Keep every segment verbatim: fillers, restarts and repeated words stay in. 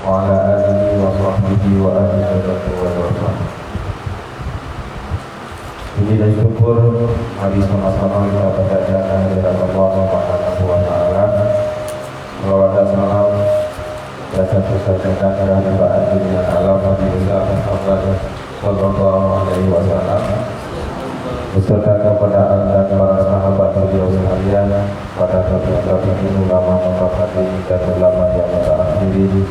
وعلى آله وصحبه وأهل بيته وسلم. Puji dan syukur, mari sama-sama kita panjatkan kehadirat Allah Subhanahu wa Ta'ala. Salawat dan salam dan satu saja kehadirat alam Nabi besar Muhammad sallallahu alaihi wasallam, beserta kepada ahli dan para sahabat beliau sekalian, pada tabi'in ulama mutaqaddimin dan ulama yang mutaakhirin,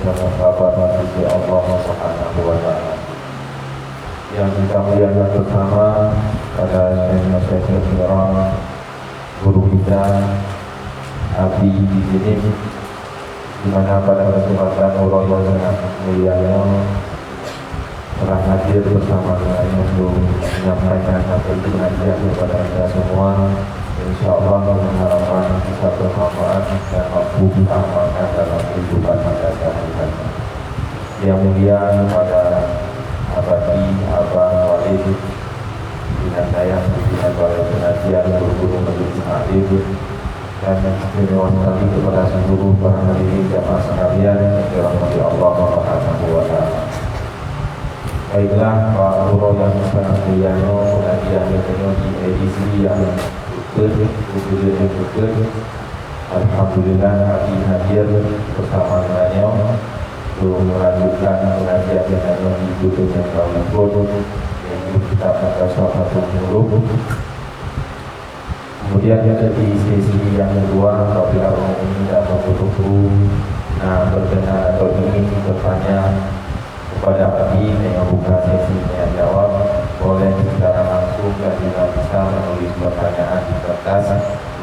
dan sahabat di sisi Allah Subhanahu wa Ta'ala. Yang kita muliakan bersama pada senior-senior kiram, guru kita, Abi di sini, di mana pada kesempatan uroe yang sangat mulia nyoe telah hadir bersama dengan untuk menyampaikan satu pengajian kepada kita semua. Insya Allah dengan harapan bisa bermanfaat dan mampu kita amalkan dalam kehidupan masyarakat kita. Yang mulia kepada Abati, Abang, Walid, pimpinan dayah, pimpinan balai pengajian, guru-guru majelis taklim, dan istimewa sekali kepada seluruh para hadirin jamaah sekalian yang dirahmati Allah Subhanahu wa Ta'ala. Baiklah, Pak Guru yang sangat mulia, pengajian yang penuh di edisi yang betul, betul, betul. Alhamdulillah, Abi hadir bersama dengan nyoe untuk melanjutkan pengajian kita di judul yang kami ikut, yaitu kitab Tasawuf Fathul Muluk. Kemudian di sesi yang kedua, apabila penghuni dan pengurus, nah, berkenan atau ingin bertanya kepada Abi yang buka sesi tanya jawab, boleh secara langsung dan juga bisa menulis pertanyaan di kertas.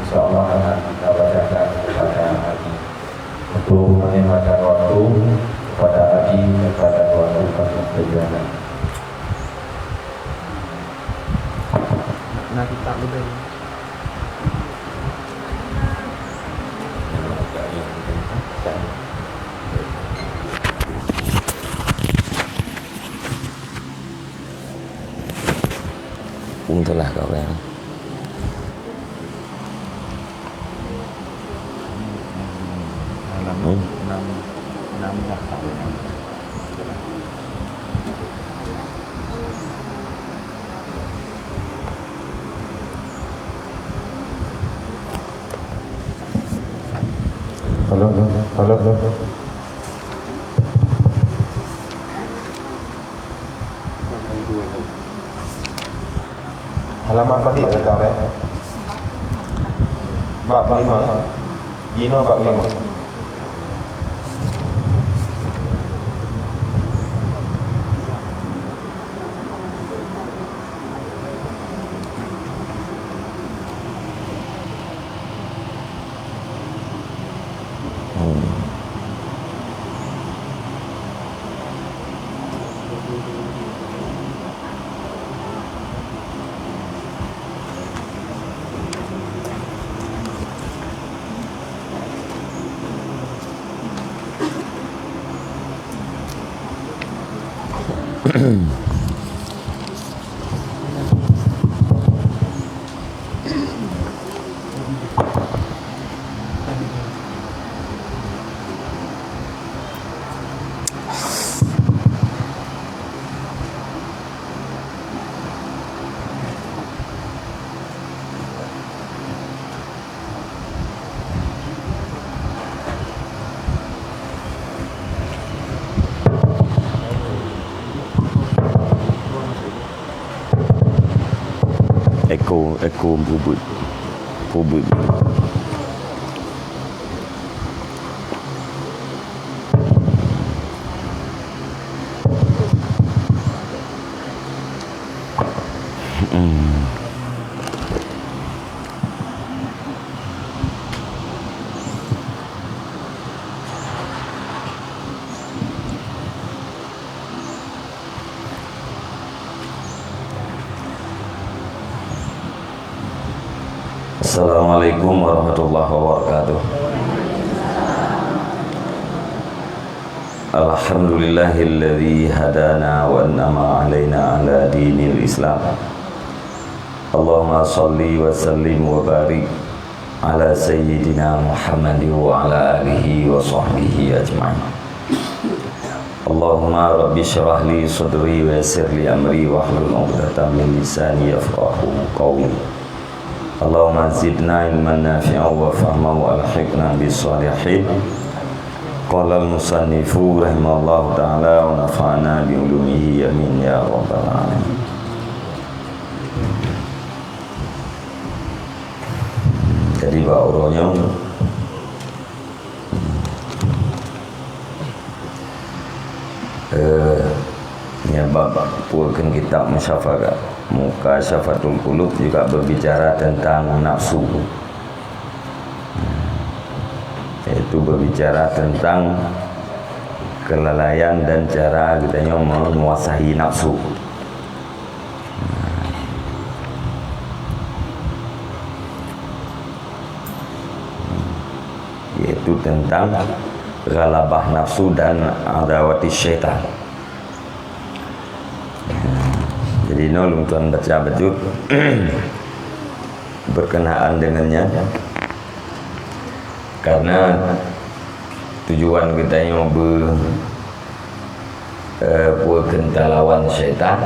Insya Allah akan kita bacakan kepada Abi. Untuk menghembatkan waktu, kepada Abi, kepada waktu kami persilakan. Nah, kita lebih. Untailah kau kan. Hmm. Halo, halo, halo. Halaman padit, eh? Bab lima. Jinoe bab lima. Eko, eko peubuet. Peubuet. Assalamualaikum warahmatullahi wabarakatuh. Alhamdulillahilladzi hadana wa an'ama alaina ala dinil Islam. Allahumma shalli wa sallim wa barik ala sayyidina Muhammad wa ala alihi wa sahbihi ajma'in. Allahumma rabbi syrah li sadri wa yassir li amri wahlul 'uqdatam min lisani yafqahu qawli. Allahumma zidna ilman nafi'an wa fahman wa alhiqna bis salihin. Qala al-musannifu rahimahullahu ta'ala wa nafa'na bi ulumihi, amin ya rabbal alamin. Jadi, bak uroe nyoe, eh, nyan bab peue kheun kitab Musyafa-, Mukasyafatul Qulub juga berbicara tentang nafsu. Yaitu berbicara tentang kelalaian dan cara geutanyoe menguasai nafsu. Yaitu tentang ghalabah nafsu dan adawati syaitan. Jadi, nyoe lôn tuan baca bacut berkenaan dengan nyan. Karena tujuan geutanyoe beu, eh, peue kheun talawan syaitan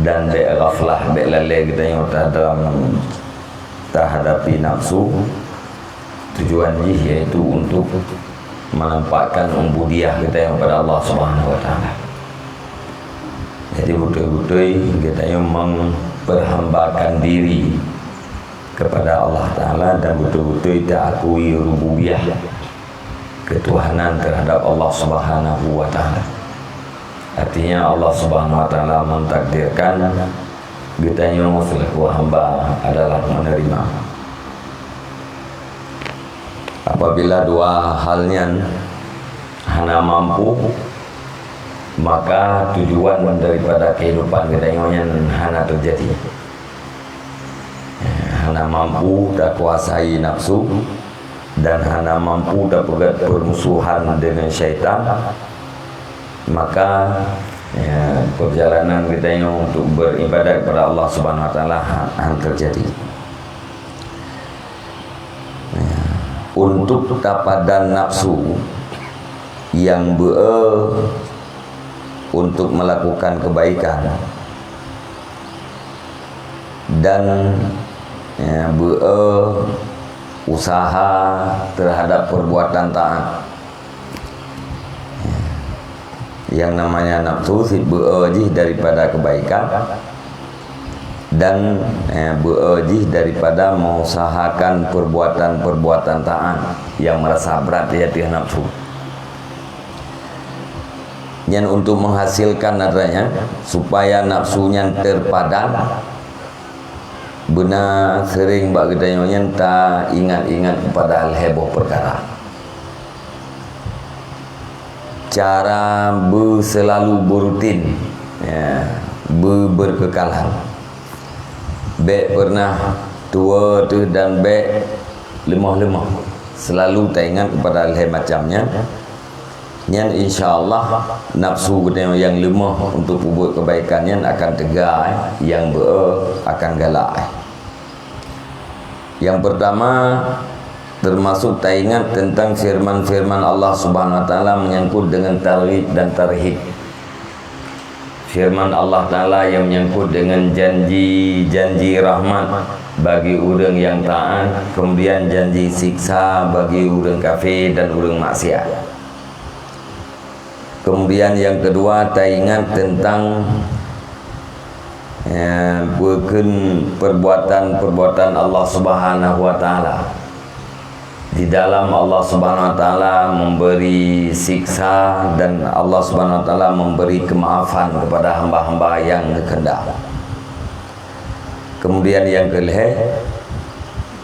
dan bék ghaflah, bék lalée geutanyoe ta-, dalam tahadapi nafsu. Tujuan jih yaitu untuk menampakkan ubudiyah geutanyoe kepada Allah Subhanahu wa Taala. Jadi, beutôi-beutôi geutanyoe memperhambakan diri kepada Allah Taala dan beutôi-beutôi taakui rububiyah, ketuhanan terhadap Allah Subhanahu wa Taala. Artinya, Allah Subhanahu wa Taala mentakdirkan geutanyoe selaku hamba adalah menerima. Apabila dua hal nyan hana mampu, maka tujuan daripada kehidupan geutanyoe nyan hana terjadi. Hana mampu takuasai nafsu dan hana mampu tapeugét permusuhan dengan syaitan, maka, ya, perjalanan geutanyoe untuk beribadat kepada Allah Subhanahu wa Taala ha-, han terjadi. Ya. Untuk tapadan nafsu nyang beu-e untuk melakukan kebaikan dan, ya, beu-e usaha terhadap perbuatan taat. Yang namanya nafsu cit beu-e jih daripada kebaikan dan, eh, beu-e jih daripada mengusahakan perbuatan-perbuatan taat yang merasa berat di ateueh nafsu. Nyan untuk menghasilkan adanya supaya nafsu nyan terpadan, beuna sering bak geutanyoe nyan taingat-ingat kepada lhée boh peukara. Cara beu-, selalu beurutin, ya, beu-, berkekalan. Bék pernah tuwoe teuh dan bék leumoh-leumoh. Selalu taingat kepada lhée macam nyan. Nyan, insya Allah, nafsu geutanyoe nyang leumoh untuk peubuet kebaikan nyan akan teuga, eh, nyang beu-e akan galak, eh. Yang pertama, termasuk taingat tentang firman-firman Allah Subhanahu wa Taala menyangkut dengan targhib dan tarhib. Firman Allah Taala yang menyangkut dengan janji-janji rahmat bagi ureuëng yang taat, kemudian janji siksa bagi ureuëng kafé dan ureuëng maksiat. Kemudian yang kedua, taingat tentang, eh, bukon perbuatan-perbuatan Allah Subhanahu wa Taala. Di dalam Allah Subhanahu wa Taala memberi siksa dan Allah Subhanahu wa Taala memberi kemaafan kepada hamba-hamba yang dikehendak. Kemudian yang kelhée,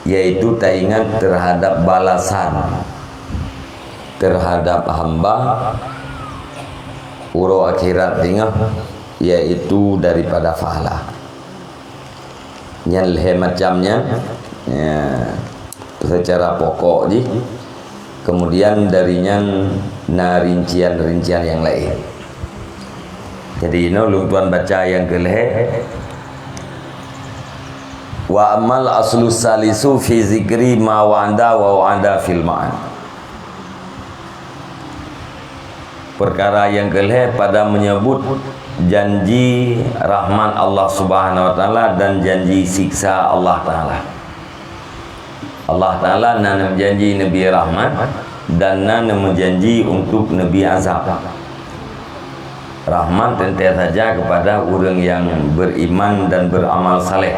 yaitu taingat terhadap balasan terhadap hamba uroe akhirat singoh, yaitu daripada pahala. Nyan lhée macam nyan, ya, secara pokok jih. Kemudian dari nyan na rincian-rincian nyang laén. Jadi, inoe lôn tuan baca nyang keulhée. Wa ammal aslu salisu fi zikri ma wa'ada wa wa'ada fil ma'ad. Perkara nyang keulhèe pada meunyeubut janji rahmat Allah Subhanahu wa Taala dan janji siksa Allah Taala. Allah Taala na neumeujanji neubri rahmat dan na neumeujanji untuk neubri azab. Rahmat teuntèe saja keupada ureuëng nyang beriman dan beramal saleh.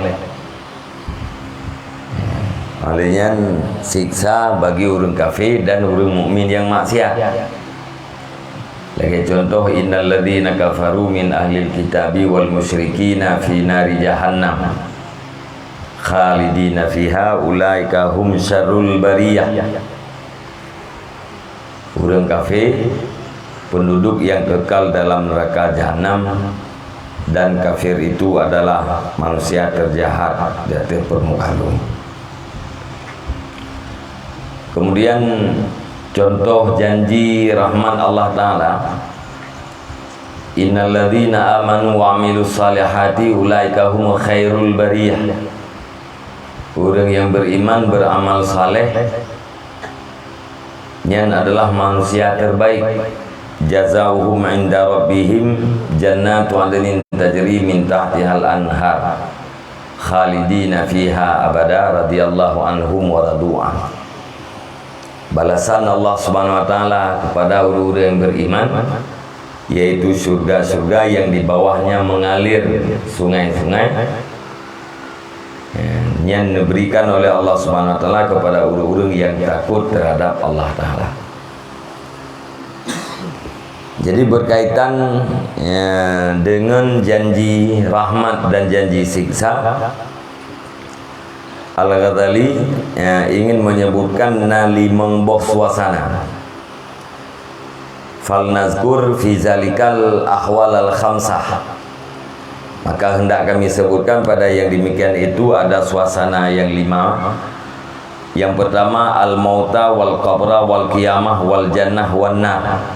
Lheueh nyan siksa bagi ureuëng kafé dan ureuëng mukmin nyang maksiat. Lagèe contoh, "Innal ladzina kafaru min ahlil kitabi wal musyrikina fi nari jahannam khalidina fiha ulaika hum syarrul bariyah." Ureuëng kafé, penduduk yang kekal dalam neraka Jahanam, dan kafir itu adalah manusia terjahat di atas permukaan bumi. Kemudian, contoh janji rahmat Allah Taala, "Innal ladzina amanu wa amilus salihati ulaika hum khairul bariyah." Ureuëng yang beriman, beramal saleh, nyan adalah manusia terbaik. "Jazauhum inda rabbihim jannatu adnin tajri min tahtihal anhar, khalidina fiha abada, radhiyallahu anhum wa radu an." Balasan Allah Subhanahu wa Taala kepada ureuëng-ureuëng yang beriman, yaitu syurga-syurga yang di bawahnya mengalir sungai-sungai, ya, yang diberikan oleh Allah Subhanahu wa Taala kepada ureuëng-ureuëng yang takut terhadap Allah Taala. Jadi, berkaitan, ya, dengan janji rahmat dan janji siksa, Al-Ghazali, ya, ingin menyebutkan na limong boh suasana. "Falnazkur fi zalikal ahwal al-khamsah." Maka hendak kami sebutkan pada yang demikian itu ada suasana yang lima. Yang pertama, al-mauta wal qabra wal qiyamah wal jannah wan nar.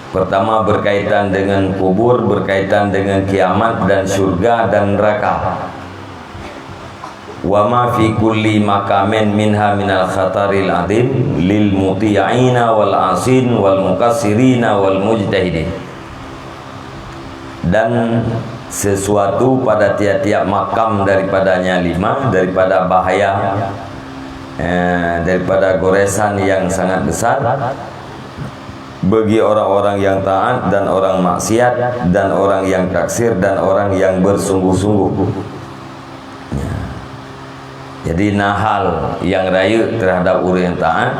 Pertama, berkaitan dengan kubur, berkaitan dengan kiamat dan syurga dan neraka. "Wa ma fi kulli maqamin minha minal khataril azim lil muti'ina wal asin wal muqassirina wal mujtahidin." Dan sesuatu pada tiap-tiap makam daripadanya lima, daripada bahaya, eh, daripada goresan yang sangat besar bagi orang-orang yang taat dan orang maksiat dan orang yang taksir dan orang yang bersungguh-sungguh. Ya. Jadi, na hal nyang rayeuk terhadap ureuëng nyang taat,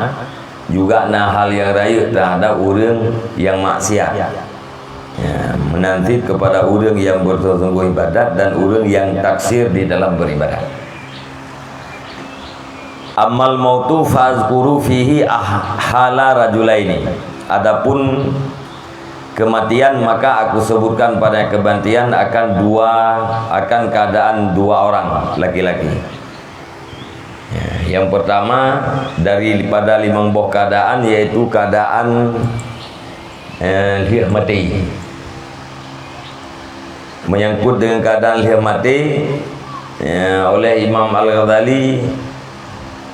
juga na hal nyang rayeuk terhadap ureuëng nyang maksiat. Ya, meunasib kepada ureuëng nyang bersungguh-sungguh ibadat dan ureuëng nyang taksir di dalam beribadat. "Ammal mautu fa'azkuru fihi ah-, hala rajulaini." Adapun kematian, maka aku sebutkan pada kematian akan dua, akan keadaan dua orang laki-laki. Ya, yang pertama daripada limong boh keadaan, yaitu keadaan, eh, lheueh maté. Menyangkut dengan keadaan lheueh maté, ya, oleh Imam Al-Ghazali,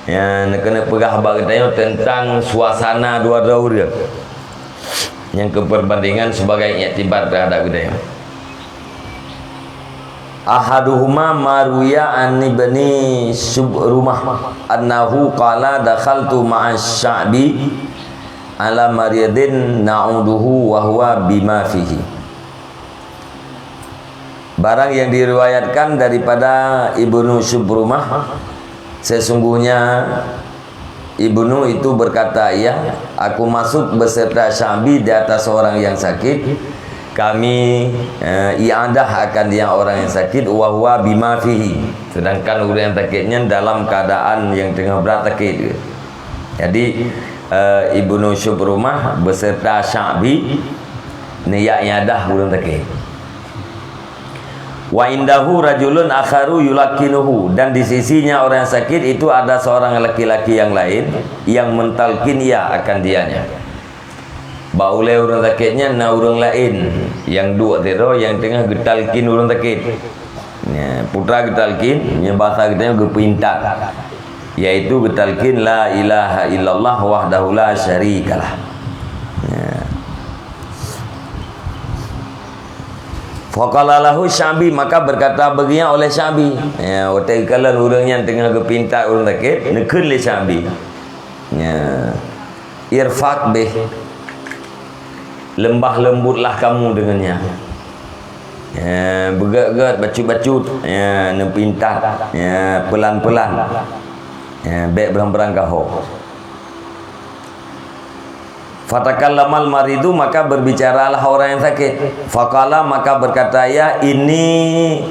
ya, neukeuneuk peugah bak geutanyoe tentang suasana dua droe ureuëng nyang keu perbandingan sebagai iktibar terhadap geutanyoe. Ahaduhuma ma ruya an Ibni Syubrumah annahu qala dakhaltu ma'a Sya'bi ala maridin na'uduhu wa huwa bima fihi. Barang yang diriwayatkan daripada Ibnu Syubrumah, sesungguhnya Ibnu itu berkata, "Ya, aku masuk beserta Sya'bi di atas orang yang sakit. Kami, eh, i'adah akan dia orang yang sakit, wa huwa bima fihi." Sedangkan ureuëng nyang sakit nyan dalam keadaan yang tengah berat sakit. Jadi, eh, Ibnu Syubrumah beserta Sya'bi neujak i'adah ureuëng sakit. "Wa indahu rajulun akharu yulaqinuhu," dan di sisinya orang yang sakit itu ada seorang laki-laki yang lain yang mentalkin ia akan dianya. Bak ulèe ureuëng sakit nyan na ureuëng laén nyang duek sidroe nyang teungoh geutalkin ureuëng sakit. Nya, peue geutalkin, nya basa geutanyoe geupeuintat, yaitu geutalkin, "La ilaha illallah wahdahu la syarikalah." Nya. Faqala lahu Sya'bi, maka berkata baginya oleh Sya'bi. Ya, watèe geukalon ureueng nyan teungoh geupintat ureueng sakét, neukheun lé Sya'bi. Ya. Irfaq bih. Lembah lembutlah kamu dengannya. Ya, beugét-gét, bacut-bacut. Ya, neupintat. Ya, pelan-pelan. Ya, bèk beurang-beurang ka ho. Fatakallamal maridu, maka berbicaralah orang yang sakit. Faqala, maka berkata ia, "Inni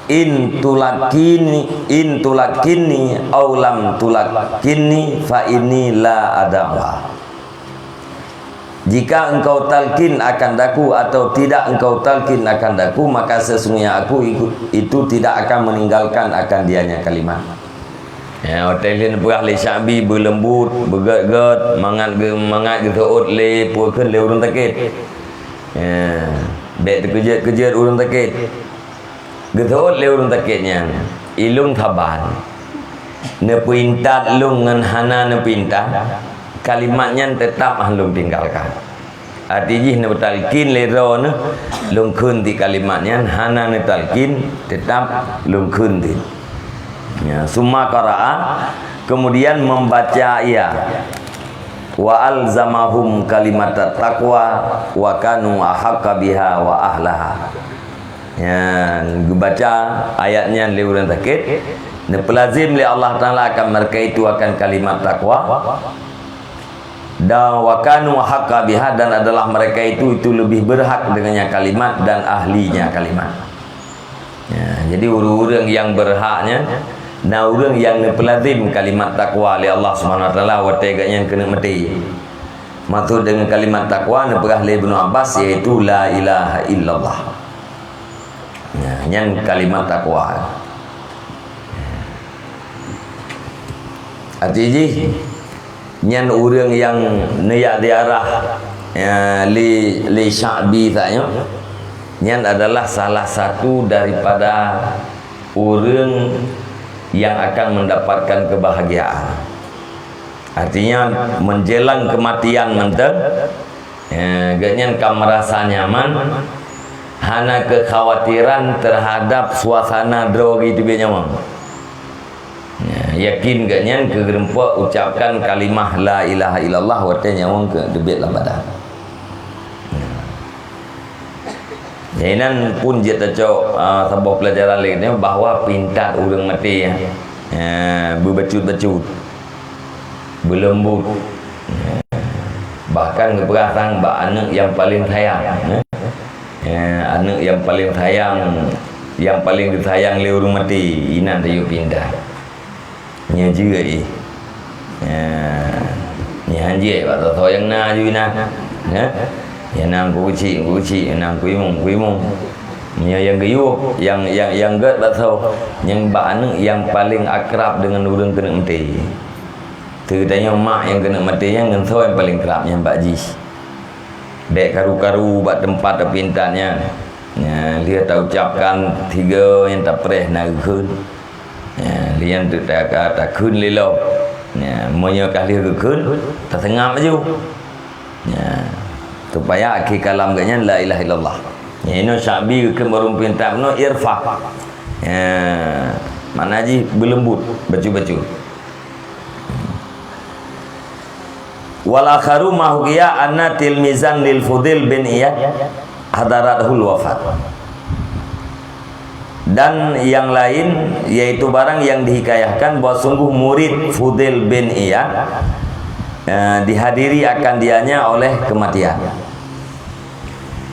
in tulakini, in tulakini, au lam tulakini, fa inni la ada'uha." Jika engkau talkin akan daku atau tidak engkau talkin akan daku, maka sesungguhnya aku ikut, itu tidak akan meninggalkan akan dianya kalimat. Ya, watèe lheueh neupeugah lé Sya'bi beuleumbut, beugét-gét, mangat geu-, mangat geuseuôt lé peue kheun lé ureueng sakét. Ya, bèk teukeujeuet-keujeuet ureueng sakét. Geuseuôt lé ureueng sakét nyan, "Ilôn saban. Neupeuintat lôn ngon hana neupeuintat, kalimat nyan teutab han lôn tinggalkan." Arti jih neutalkin lé droeneuh, lôn kheun di kalimat nyan, hana neutalkin, teutab lôn kheun di. Ya, summa qara'a, kemudian membaca ia. Wa alzamahum kalimatat taqwa wa kanu ahaqqa biha wa ahlaha. Ya, geubaca ayat nyan lé ureueng sakét, neupeulazim lé Allah Taala akan mereka itu akan kalimat takwa. Dan wa kanu haqqa biha, dan adalah mereka itu, itu lebih berhak dengannya kalimat dan ahlinya kalimat. Ya, jadi ureueng-ureueng nyang berhak nyan, na ureueng nyang neupeulazim kalimat takwa lé Allah Subhanahu Wa Taala watèe gobnyan keuneuk maté. Maksud dengan kalimat takwa neupeugah lé Ibnu Abbas, yaitu la ilaha illallah. Ya, nyan kalimat takwa. Arti jih, nyan ureueng nyang neujak ziarah, ya, lé, lé Sya'bi tanyoe, nyan adalah salah satu daripada ureueng yang akan mendapatkan kebahagiaan. Artinya, menjelang kematian mantong, ya, gobnyan ka merasa nyaman, hana kekhawatiran terhadap suasana droe geuh teubiet nyawöng. Ya, yakin gobnyan keu geureumpok ucapkan kalimah la ilaha illallah watèe nyawöng keu teubiet lam badan. Ya. Jadi nyan pun jeuet tacok, ah, saboh pelajaran laén nyoe bahwa pintat ureueng maté, ya. Ya, beubacut-bacut. Beuleumbut. Ya. Bahkan geupeugah sang bak aneuk nyang paleng sayang, ya. Ya, aneuk nyang paleng sayang, nyang paleng geusayang lé ureueng maté, inan tayue pindah. Nyoe jeuet, eh. Ya, nyoe han jeuet bak soe-soe nyang na ju inan. Ya. Ya, nyang kucik, kucik, nyang kuimong, kuimong. Nyoe nyang geuyue, nyang, nyang, nyang gét bak soe, nyang bak aneuk nyang paleng akrab deungon ureueng keuneuk maté. Teutanyoe mak nyang keuneuk maté nyan ngon soe nyang paleng krab nyan bak jih. Bèk karu-karu bak teumpat tapintat nyan. Nyan, lheueh taucapkan tiga nyang tapreh na geukheun. Nyan, lheueh nyan teuk ta-, ka takheun lé lom. Nyan, meunyoe ka lheueh geukheun, taseungap laju. Nyan, supaya akhé kalam geuh nyan la ilaha illallah. Nyan, inoe Sya'bi geukheun barô pintat bunoe irfaq. Nyan, makna jih beuleumbut, bacut-bacut. Wal akharu ma hukiya anna tilmizan lil Fudil bin Iyad hadarathul wafat. Dan yang lain, yaitu barang yang dihikayahkan bahwa sungguh murid Fudil bin Iyad, eh, dihadiri akan dianya oleh kematian.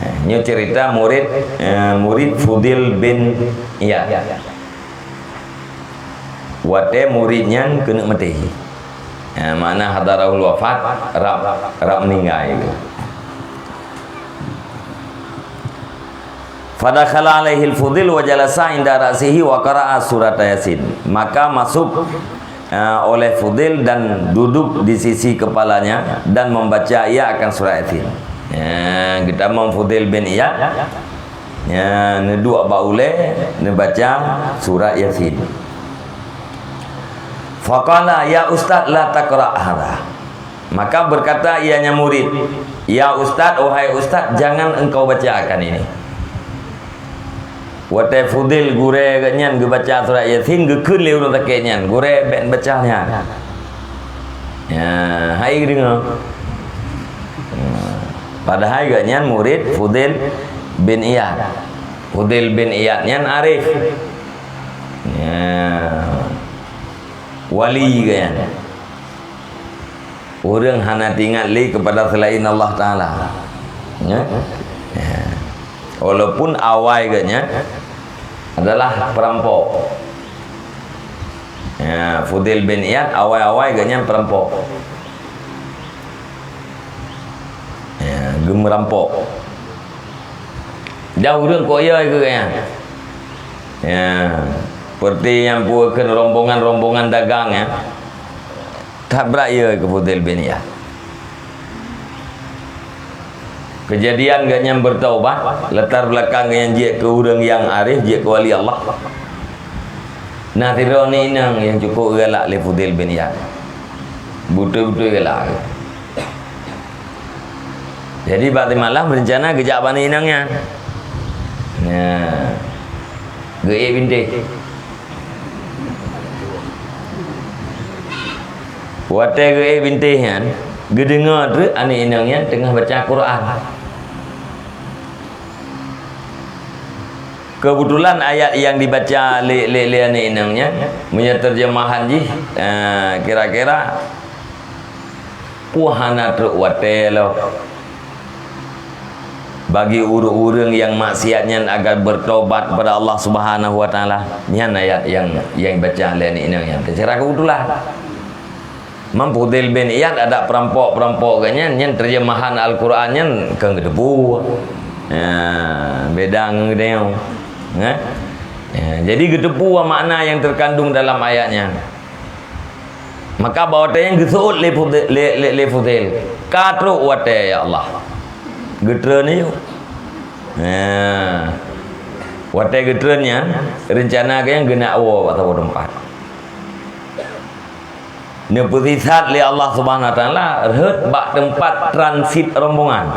Eh, nyoe cerita murid, eh, murid Fudil bin Iyad. Watèe murid nyan keuneuk maté. Ha, makna hadarahul wafat, rab, rab meuninggai. Fadakhala alaihil Fudil wa jalasa inda ra'sihi wa qara'a surata Yasin. Maka masuk, ha, oleh Fudil dan duduk di sisi kepalanya dan membaca ia akan surat Yasin. Ha, geutamong Fudil bin Iyad. Nyan, neuduek bak ulèe, neubaca surat Yasin. Faqala, "Ya Ustaz, la taqra hadza." Maka berkata ianya murid, "Ya Ustaz, wahai Ustaz, jangan engkau bacakan ini." Watèe Fudail gurèe geuh nyan geubaca surat Yasin, geukheun lé ureueng sakét nyan, "Gurèe, bèk baca nyan." Ya, hai geudeungö. Padahai geuh nyan murid Fudail bin Iyad. Fudail bin Iyad nyan arif. Ya. Wali geuh nyan. Ureueng hana teuingat lé keupada seulaén Allah Taala. Ya. Ya. Walaupun awai geuh nyan adalah perampok. Ya, Fudail bin Iyad awai-awai geuh nyan perampok. Ya, geumerampok. Dan ureueng kok ya keu geuh nyan. Ya, seperti nyang peue kheun rombongan-rombongan dagang, ya. That brat ya keu Fudail bin Iyad. Keujadian geuh nyan beutaubat, latar beulakang geuh nyan jeuet keu ureueng nyang arif, jeuet keu wali Allah. Na sidroe aneuk inong nyang cukôp galak lé Fudail bin Iyad. Beutôi-beutôi galak. Jadi, bak malam reuncana geujak bak aneuk inong nyan. Nah, geuék bintéh. Watèe geuék bintéh nyan, geudeungö treuk aneuk inong nyan teungoh baca Quran. Keubeutulan ayat nyang dibaca lé, lé, lé aneuk inong nyan, meunyoe teurjeumahan jih, eh, kira-kira, peue hana trok watèe lom. Bagi ureueng-ureueng nyang maksiat nyan agar bertobat kepada Allah Subhanahu wa Taala. Nyan ayat nyang, nyang baca lé aneuk inong nyan. Teuseurah keubeutulan. Mam Fudail bin Iyad adak perampok-perampok geuh nyan, nyan terjemahan Al-Quran nyan kon geuteupeue. Ha, beda ngon geutanyoe. Ha? Ya, jadi geuteupeue makna nyang terkandung dalam ayat nyan. Maka bak watèe nyan geuseuôt lé Fudail, lé, lé, lé Fudail, "Ka trok watèe, ya Allah." Geutreun yôh. Nah, watèe geutreun nyan, reuncana geuh nyan geuneuk woe bak saboh teumpat. Neupeusisat lé Allah Subhanahu wa Taala rhot bak teumpat transit rombongan.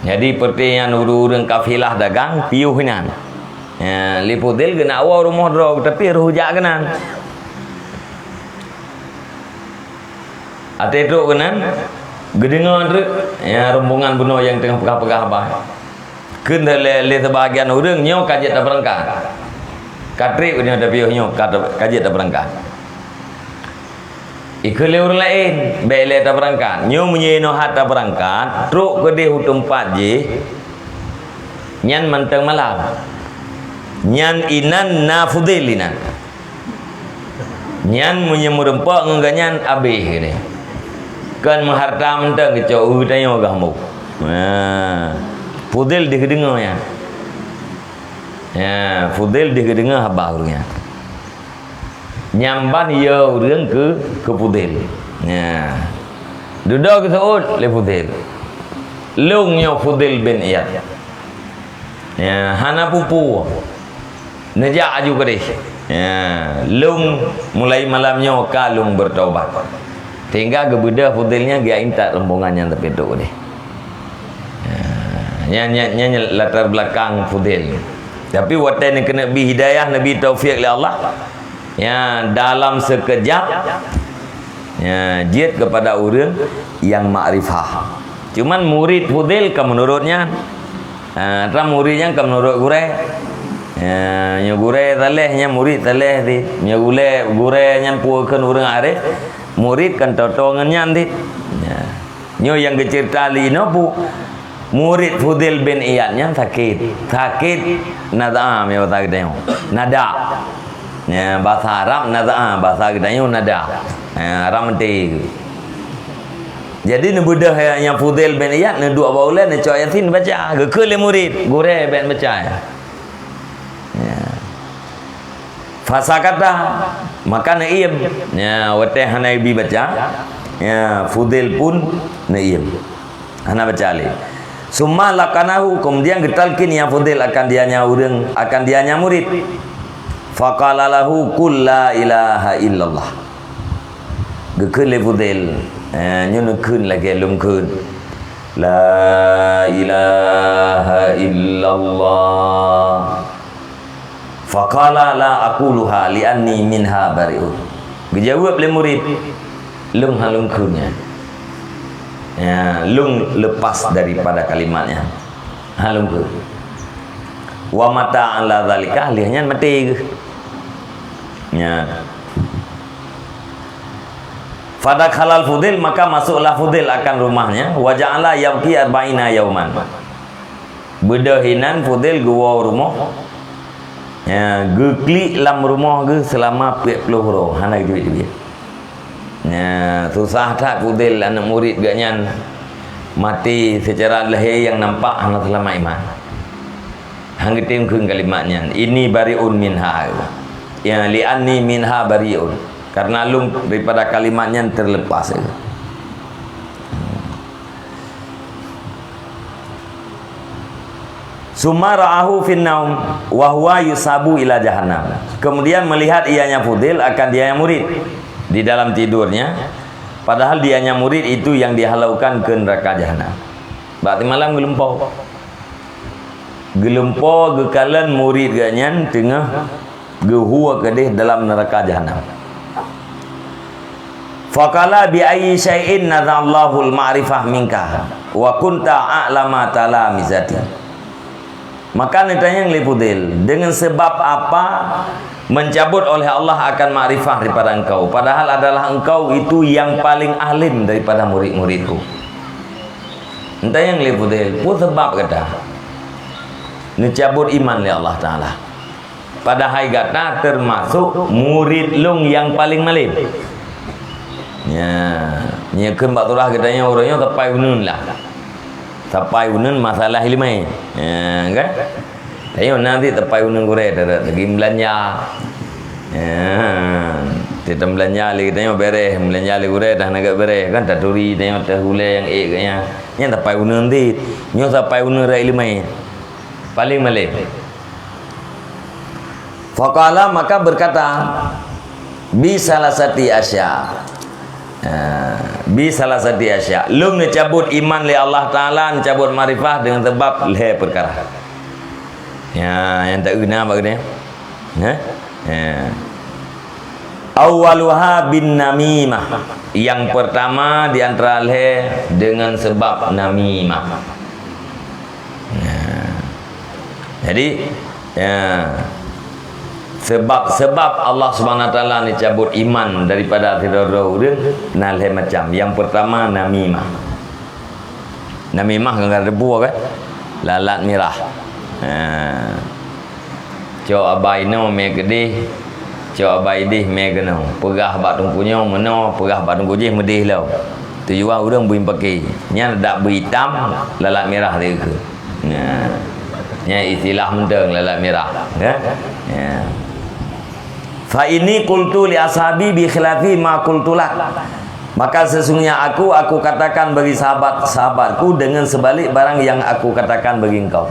Jadi, seperti nyan ureueng-ureueng kafilah dagang piôh inan. Ya, lé Fudail geuneuk woe rumoh droe, tapi roh jak keunan. Watèe trok keunan, geudeungö treuk, ya, rombongan bunoe nyang teungoh peugah-peugah haba. Kheun lé, lé seubahagian ureueng, "Nyoe ka jeuet tabeurangkat. Ka trép nyoe tapiôh nyoe ka, ka jeuet tabeurangkat." Ikheun lé ureueng laén, "Bèk lé tabeurangkat. Nyoe meunyoe inoe that tabeurangkat, trok keudeh u teumpat jih, nyan mantong malam. Nyan inan na Fudail inan. Nyan meunyoe meureumpok ngon geuhnyan, abéh geuhnyan. Kon meuhareuta mantong geucok, eu tanyoe geuh meuh." Ha. Fudail deuh geudeungö nyan. Ya, Fudail deuh geudeungö haba ureueng nyan. Nyan ban ya ureueng keu, keu Fudail. Ya. Dudoe geuseuôt lé Fudail. Lôn nyoe Fudail bin Iyad. Ya, hana peue-peue. Neujak aju keudeh. Ya, lôn mulai malam nyoe ka lôn beureutobat. Sehingga geubeudôh Fudail nyan geuintat rombongan nyan tapi trok keudeh. Ya, nyan, nyan, nyan latar belakang Fudail. Tapi watèe neukeuneuk bi hidayah, neubi taufik lé Allah, ya, dalam seukejap, ya, jeuet keupada ureueng nyang makrifah. Cuman murid Fudail ka meunurot nyan. Ha, tram murid nyan ka meunurot gurèe. Ya, nyoe gurèe saleh nyan murid saleh cit. Nyoe gurèe, gurèe nyan peue kheun ureueng arif, murid kan toe-toe ngon nyan cit. Ya. Nyoe nyang geuceurita lé inoe peue, murid Fudail bin Iyad nyan sakét. Sakét nazaa, meunyoe basa geutanyoe. Nadak. Ya, basa Arab nazaa, basa geutanyoe nadak. Ya, Arab meuté. Jadi neubeudôh ya, nyang Fudail bin Iyad neuduek bak ulèe neucok Yasin baca. Geukheun lé murid, "Gurèe, bèk baca." Ya. Fasakata, maka neuiem. Ya, watèe hana ibi baca, ya, Fudail pun neuiem. Hana baca lé. Summa laqanahu, kemudian geutalkin ya Fudail akan dianya ureueng, akan dianya murid. Faqala lahu, "Qul la ilaha illallah." Geukheun lé Fudail, eh, nyoe neukheun lagèe lôn kheun. La ilaha illallah. Faqala la aquluha li'anni minha bari'un. Geujaweueb lé murit, "Lôn hana lôn kheun nyan." Ya, lôn lepas daripada kalimat nyan. Hana lôn kheun. Wa mata ala zalika, lheueh nyan maté geuh. Ya. Fadakhalal Fudail, maka masuklah Fudail akan rumahnya, wa ja'ala yabki arba'ina yauman. Beudôh inan Fudail geuwoe rumoh. Ya, geuklik lam rumoh geuh seulama peuet ploh uroe, hana geuteubiet-teubiet. Ya, susah that Fudail, aneuk murit geuh nyan maté seucara lahé nyang nampak hana seulamat iman. Han geutem kheun kalimat nyan, "Inni bari'un minha." Ya, "Li'anni minha bari'un." Karena lôn daripada kalimat nyan terlepas. Summa ra'ahu fin naum wa huwa yusabu ila jahannam. Kemudian melihat ianya Fudail akan dia yang murid di dalam tidurnya, padahal dianya murid itu yang dihalaukan ke neraka jahanam. Bak malam geulumpoe. Geulumpoe geukalon murid geuh nyan teungoh geuhue keudeh dalam neuraka jahanam. Faqala, "Bi ayyi syai'in naza'allahul ma'rifah minka wa kunta a'lama talamizati?" Maka neutanyong lé Fudail, "Dengan sebab apa mencabut oleh Allah akan makrifah daripada engkau, padahal adalah engkau itu yang paling alim daripada murid-muridku?" Neutanyong lé Fudail, "Peue sabab gata neucabut iman lé Allah Taala? Padahai gata teumasok murid lôn nyang paleng malem." Nya, nyoe kheun bak surah geutanyoe uroe nyoe sapai uneun lah. Sapai uneun masalah ileumèe. Nya, kan? Tanyoe na cit sapai uneun gurèe, teuka lagi meulanja. Nya, teuka meulanja lé tanyoe bereh, meulanja lé gurèe dah na gèt bereh, kan taturi tanyoe teuh ulèe nyang ék geuh nyan. Nyan sapai uneun cit. Nyoe sapai uneun rot ileumèe. Paleng malem. Faqala, maka berkata, "Bi salasati asya." Ha, "Bi salasati asya." Lôn neucabut iman lé Allah Taala, neucabut makrifah dengan sebab lhèe peukara. Ya, nyang taeu na bak geutanyoe. Ha? Ya. Awwaluha bin namimah. Yang pertama di antara lhèe dengan sebab namimah. Nah. Jadi, ya, sebab-sebab Allah Subhanahu Wa Taala neucabut iman daripada sidroe-droe ureueng na lhèe macam. Yang pertama namimah. Namimah ngon debu kan? Lalat mirah. Ha. Cok abai noe mè keudeh, cok abai deh mè keunoe. Peugah bak teungku nyoe meunoe, peugah bak teungku jéh meudeh lom. Tujuan ureueng bui paké. Nyan dak bui itam, lalat mirah lé keu. Nah. Nyan istilah mantong lalat mirah, kan? Ya. "Fa inni qultu li ashabi bi khilafi ma qultu lak." Maka sesungguhnya aku, aku katakan bagi sahabat-sahabatku dengan sebalik barang yang aku katakan bagi engkau.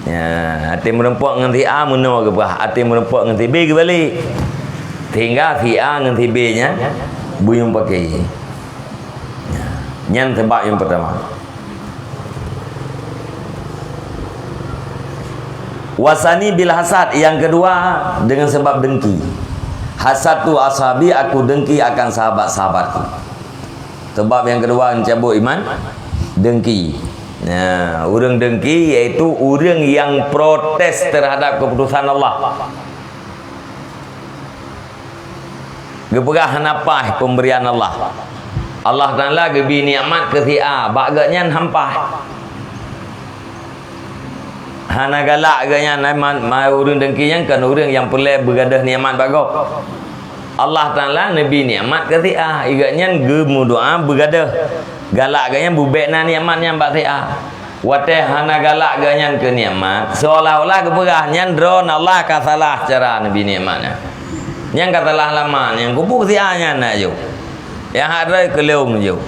Ya, até meurumpok ngon si A meunoe geupeugah, até meurumpok ngon si B geubalek. Sehingga si A ngon si B nyan buyueng paké. Ya, nyan sebab yang pertama. Wasani bil hasad, yang kedua dengan sebab dengki. Hasad tu ashabi, aku dengki akan sahabat-sahabatku. Sebab yang kedua mencabut iman, dengki. Nah, ureueng dengki iaitu ureueng yang protes terhadap keputusan Allah. Geupeugah hana paih pemberian Allah. Allah Taala geubri nikmat keu si A, bak geuh nyan han paih. Hana galak geuh nyan, ma-, ma-, ureueng dengki nyan kon ureueng nyang peureulèe beugadôh nikmat bak gob. Allah Taala neubri nikmat keu si A, geuh nyan geumeudoa beugadôh. Galak geuh nyan beubèk na nikmat nyan bak si A. Watèe hana galak geuh nyan keu nikmat, seolah-olah geupeugah nyan droeneuh Allah ka salah cara neubri nikmat nyan. Nyan ka salah alamat, nyan keupeue si A nyan na jok. Nyang hak droe keu lôn jok.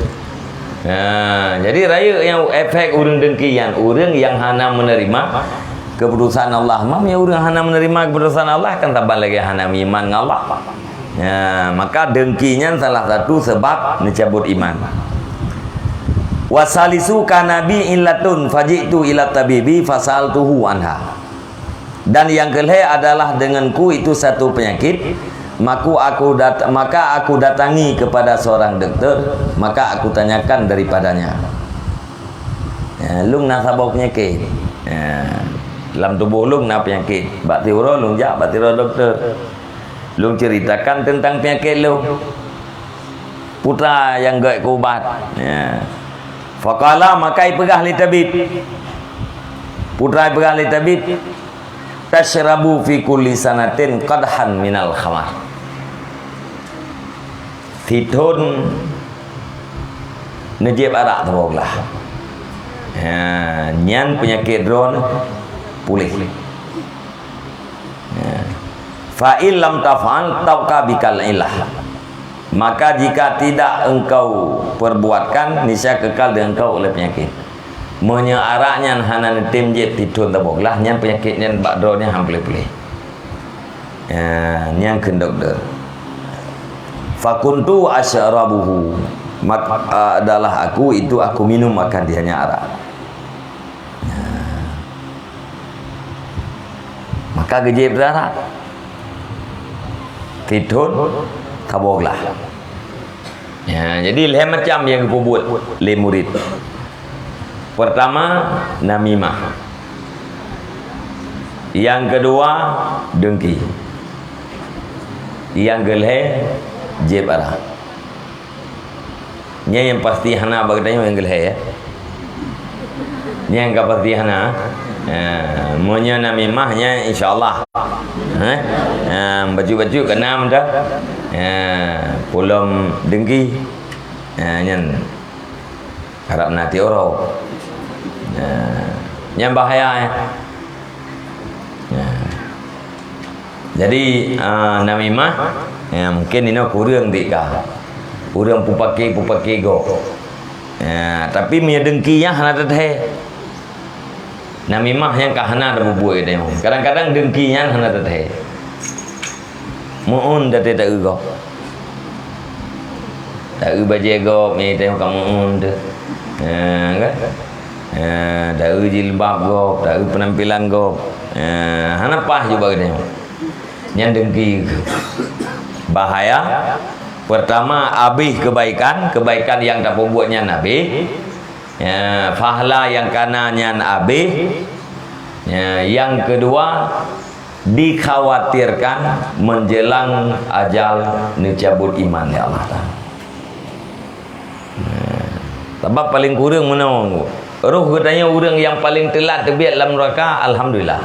Ha, jadi rayeuk nyang efek ureueng dengki nyan, ureueng nyang hana meuneurima keuputusan Allah. Meunyoe ureueng hana meuneurima keuputusan Allah, kan saban lagèe hana meuiman ngon Allah. Ya, maka dengki nyan salah satu sebab neucabut iman. Wasalisu kana bi illatun faji'tu ila tabibi fasaltuhu anha. Dan yang kelhée adalah denganku itu satu penyakit, maka aku dat-, maka aku datangi kepada seorang doktor, maka aku tanyakan daripadanya. Ya, lôn na saboh penyakit. Ya, lam tuboh lôn na penyakit. Bak tiuroe lôn jak bak tiuroe doktor. Lôn ceritakan tentang penyakit lôn. Putra nyang gét keu ubat. Ya. Faqala, maka ipeugah lé tabib. Putra ipeugah lé tabib, "Tasyrabu fi kulli sanatin qadhan minal khamar." Sithon neujieb arak saboh glah. Ha, nyan peunyakét droeneuh puléh. Ya. "Fa in lam taf'al tabqa bikal ilah." Maka jika tidak engkau perbuatkan, niscaya kekal dengan engkau oleh penyakit. Meunyoe arak nyan hana neutem jieb sithon saboh glah, nyan penyakit nyan bak droeneuh han puléh-puléh. Ya, nyan kheun doktor. "Fakuntu asyrabuhu." Mak-, adalah aku itu, aku minum akan dia nyan arak. Ya. Maka geujieb arak. Sithon saboh glah. Ya, jadi lhée macam nyang geupeubuet lé murit. Pertama, namimah. Yang kedua, dengki. Yang kelhée, jieb arak. Nyan nyang pasti hana bak geutanyoe nyang geulhée, ya. Nyan ka pasti hana. Ha, meunyoe namimah nyan insya Allah. Ha? Ha, bacut-bacut keu nam dah. Ha, pulom dengki. Ha, nyan harab na tiuroe. Ha, nyan bahaya, ya. Ha. Jadi, ah, namimah, ya, mungkin inoe kureueng tika. Kureueng peupaké-peupaké gob. Ya, tapi meunyoe dengki nyan hana teuthée. Namimah nyan ka hana teububuet teuh. Kadang-kadang dengki nyan hana teuthée. Meu'un teuthée taeu gob. Taeu bajée gob, meunyoe teuh ka meu'un teuh. Ya, kan? Ya, taeu jilbab gob, taeu penampilan gob. Ya, hana paih jubah geutanyoe. Nyan dengki. Bahaya. Pertama, abéh kebaikan, kebaikan nyang tapeubuet nyan abéh. Ya, pahala nyang kana nyan abéh. Ya, yang kedua, dikhawatirkan menjelang ajal neucabut iman lé Allah Taala. Nah, sabab paléng kureueng meunoe, roh geutanyoe ureuëng nyang paléng teulat teubiet lam nuraka, alhamdulillah.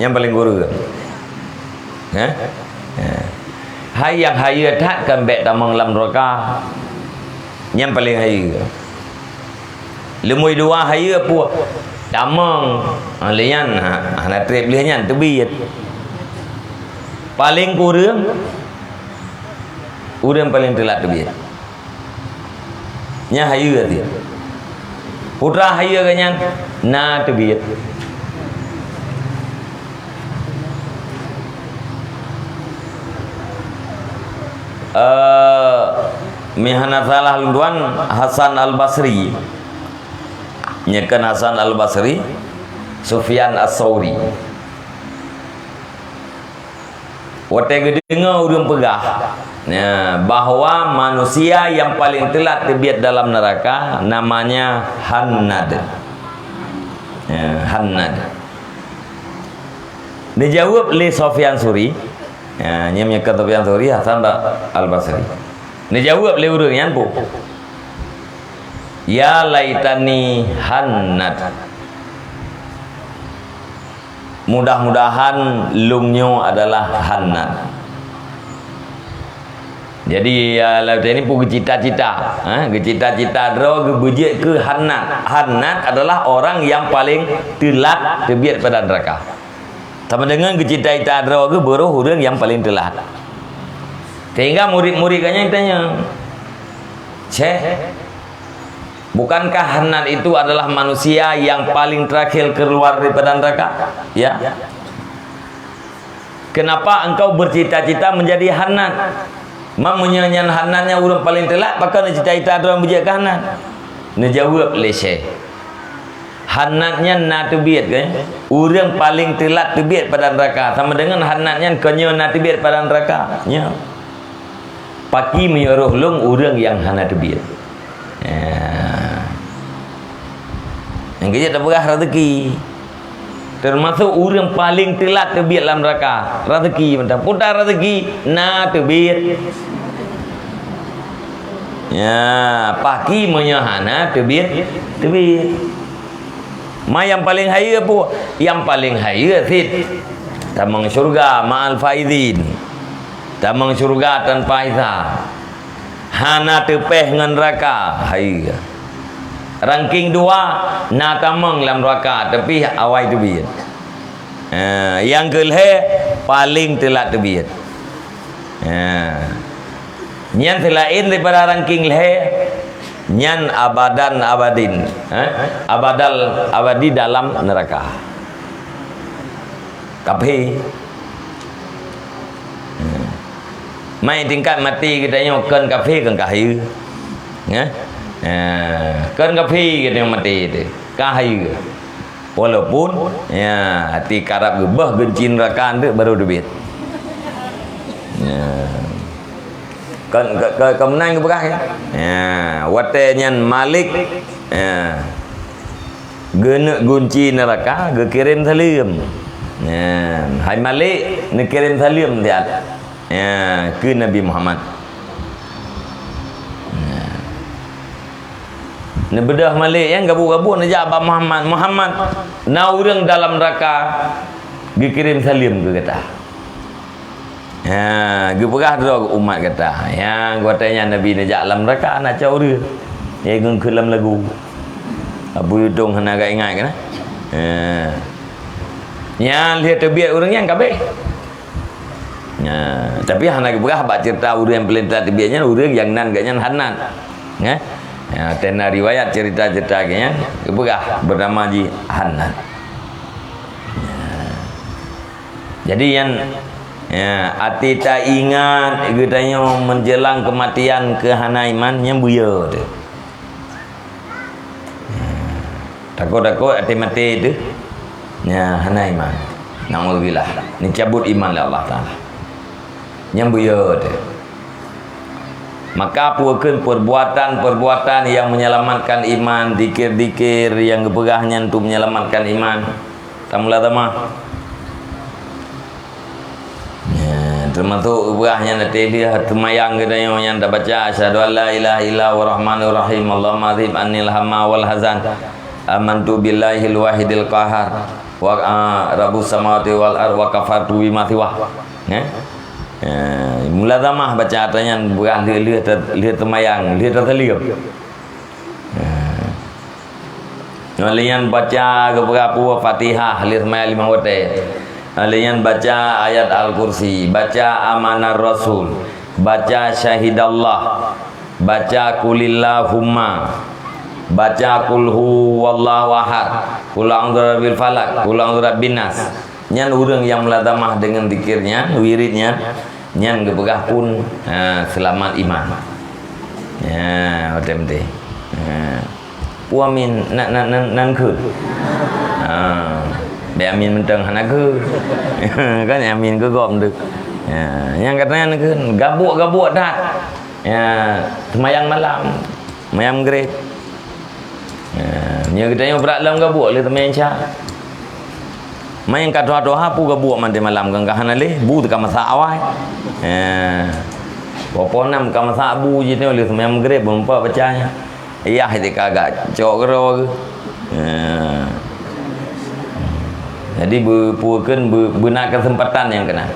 Nyang paléng kureueng. Hah? Hah. Hai nyang hayeue that kan bék tamong lam nuraka. Nyang paléng hayeue. Leumui dua hayeue peue? Tamong. Ha, lé nyan, ha, hana treb lé nyan teubiet. Paléng kureueng, ureuëng paléng teulat teubiet. Nyan hayeue teuh. Putra hayeue geuh nyan na teubiet. Eh, meuhana salah lôn tuan, Hasan Al-Basri. Nyeukon Hasan Al-Basri, Sufyan As-Sauri. Watée geudeungoe ureuëng peugah, ya, bahwa manusia nyang paléng teulat teubiet dalam neuraka namanya Hannad. Ya, Hannad. Neujaweueb lé Sufyan Sauri, ya, nyan meunyeukon Sufyan Sauri, Hasan Al-Basri. Neujaweueb lé ureuëng nyan peue? "Ya laitani Hannad." Mudah-mudahan lôn nyoe adalah Hannad. Jadi, ya, laitani peue geucita-cita, ha, geucita-cita droe geuh beujeuet keu Hannad. Hannad adalah orang nyang paléng teulat teubiet pada neuraka. Sama deungon geucita-cita droe geuh beurôh ureuëng nyang paléng teulat. Sehingga murid-murid geuh nyan tanya, "Syekh, bukankah Hannad itu adalah manusia yang paling terakhir keluar daripada neraka? Ya. Kenapa engkau bercita-cita menjadi Hannad?" Mam meunyoe nyan Hanat nyan ureuëng paleng teulat, pakon neucita-cita droe beujeuet keu Hanat? Neujaweueb lé Syekh, Hanat nyan na teubiet, kan? Ureuëng paleng teulat teubiet pada neuraka, sama deungon Hanat nyan kon nyoe na teubiet pada neuraka. Nyoe. Pakri meunyoe roh lôn ureuëng nyang hana teubiet. Ya. Nyang keujeuet tapeugah rezeki. Teumasok ureuëng paleng teulat teubiet lam neuraka. Rezeki mantong. Peue raseuki na teubiet. Ya, pakri meunyoe hana teubiet, teubiet. Ma nyang paleng hayeue peue? Nyang paleng hayeue cit tamong syeuruga ma'al faizin. Tamong syeuruga tanpa hisab. Hana teupéh ngon neuraka, hayeue. Ranking dua, na tamong lam neuraka, tapi awai teubiet. Ha, nyang keulhée paleng teulat teubiet. Ha. Nyan seulaén daripada ranking lhée, nyan abadan abadin, ha? Abadal abadi dalam neuraka. Kafé. Hmm. Mai tingkat maté geutanyoe kon kafé, kon ka hayeue. Nyan? Eh, kon kafé geutanyoe maté teuh, ka hayeue. Walaupun, ya, até karab geubeuh gunci neuraka nteuk baru teubiet. Ya. Kon, kon, kon, kon meunan geupeugah, ya. Ya, watée nyan Malik, ya. Geuneuk gunci neuraka, geukirém saleuem. Nyan, hai Malik, neukirém saleuem siat. Nyan, keu Nabi Muhammad. Nyan. Neubeudôh Malik nyan gabu-gabu neujak bak Muhammad. "Muhammad, na ureuëng dalam neuraka geukirém saleuem keu gata." Ha, geupeugah droe keu umat gata. Nyang watée nyan Nabi neujak lam neuraka na cok ureuëng. Nyang geukheun lam lagu. Abu Yudong hana ka ingat keunan. Ha. Nyan lheueh teubiet ureuëng nyan ka abéh. Ha, tapi hana geupeugah bak ceurita ureuëng nyang paleng teulat teubiet nyan, ureuëng nyang nan geuh nyan Hanat. Nyan. Ha, teuh na riwayat ceurita-ceurita geuh nyan geupeugah beunama jih Hanat. Ha. Jadi nyan, ya, até taingat geutanyoe meunjeulang keumatian keu hana iman, nyan buyeu teuh. Ya, takot-takot até maté teuh, ya, hana iman. Naudzubillah, neucabut iman lé Allah Taala. Nyan buyeu teuh. Maka peue kheun perbuatan-perbuatan yang menyelamatkan iman, dikir-dikir yang geupeugah nyan untuk menyelamatkan iman. Tamulazamah. Ya, teumasok geupeugah nyan até lheueh teumayang geutanyoe nyan tabaca, "Asyhadu an la ilaha illa huwa rahmanur rahim. Allahumma adzhib annil hamma wal hazan. Amantu billahil wahidil qahar. Wa, ah, rabbus samawati wal ard wa kafartu bima siwah." Ya. Ya, mulazamah baca ata nyan beurah lheueh-lheueh te-, lheueh teumayang, lheueh tasaleuem. Ya. Lheueh nyan baca geupeugah peue Fatihah lheueh seumayang limong watée. Lheueh nyan baca ayat Al-Kursi, baca Amanar Rasul, baca Syahidallah, baca Qulillahumma, baca Qul Huwallahu Ahad, Qul A'udzu Birabbil Falaq, Qul A'udzu Birabbin Nas. Nyan ureuëng nyang mulazamah deungon zikir nyan, wirid nyan, nyan geupeugah pun, ha, seulamat iman. Ya, beutôi-beutôi. Ha. Peue amin nan, nan, nan, nan kheun. Ha. Bék amin mantong hana kheun. Kan amin keu gob tu. Ya, nyang kata nyan kheun, gabuek-gabuek that. Ya, seumayang malam, seumayang Maghrib. Ya, nyoe geutanyoe brat lom gabuek lé teumé Isya. Manyang ka tuha-tuha peue gabuek mandé malam, kan ka hana lé, bu teuka masak awai. Ya. Poh-poh nam ka masak bu jih nyoe lé seumayang Maghrib, beumeupat baca nyan. Yah di kagak cok keudroe geuh. Ya. Jadi beu-, peue kheun beu-, beuna keuseumpatan nyang keunan.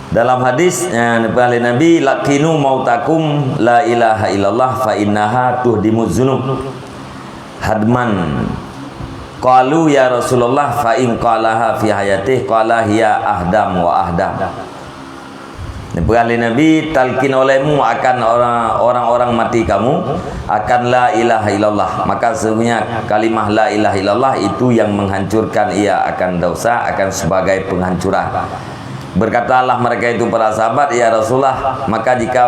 Dalam hadis, eh, neupeugah lé Nabi, "Laqinu mautakum la ilaha illallah fa innaha tuhdimuz zunub hadman." Qalu, "Ya Rasulullah, fa in qalaha fi hayatih?" Qala, "Hiya ahdam wa ahdam." Neupeugah lé Nabi, "Talqin olehmu akan orang, orang-orang mati kamu akan la ilaha illallah. Maka sesungguhnya kalimah la ilaha illallah itu yang menghancurkan ia akan dosa, akan sebagai penghancuran." Berkatalah mereka itu para sahabat, "Ya Rasulullah, maka jika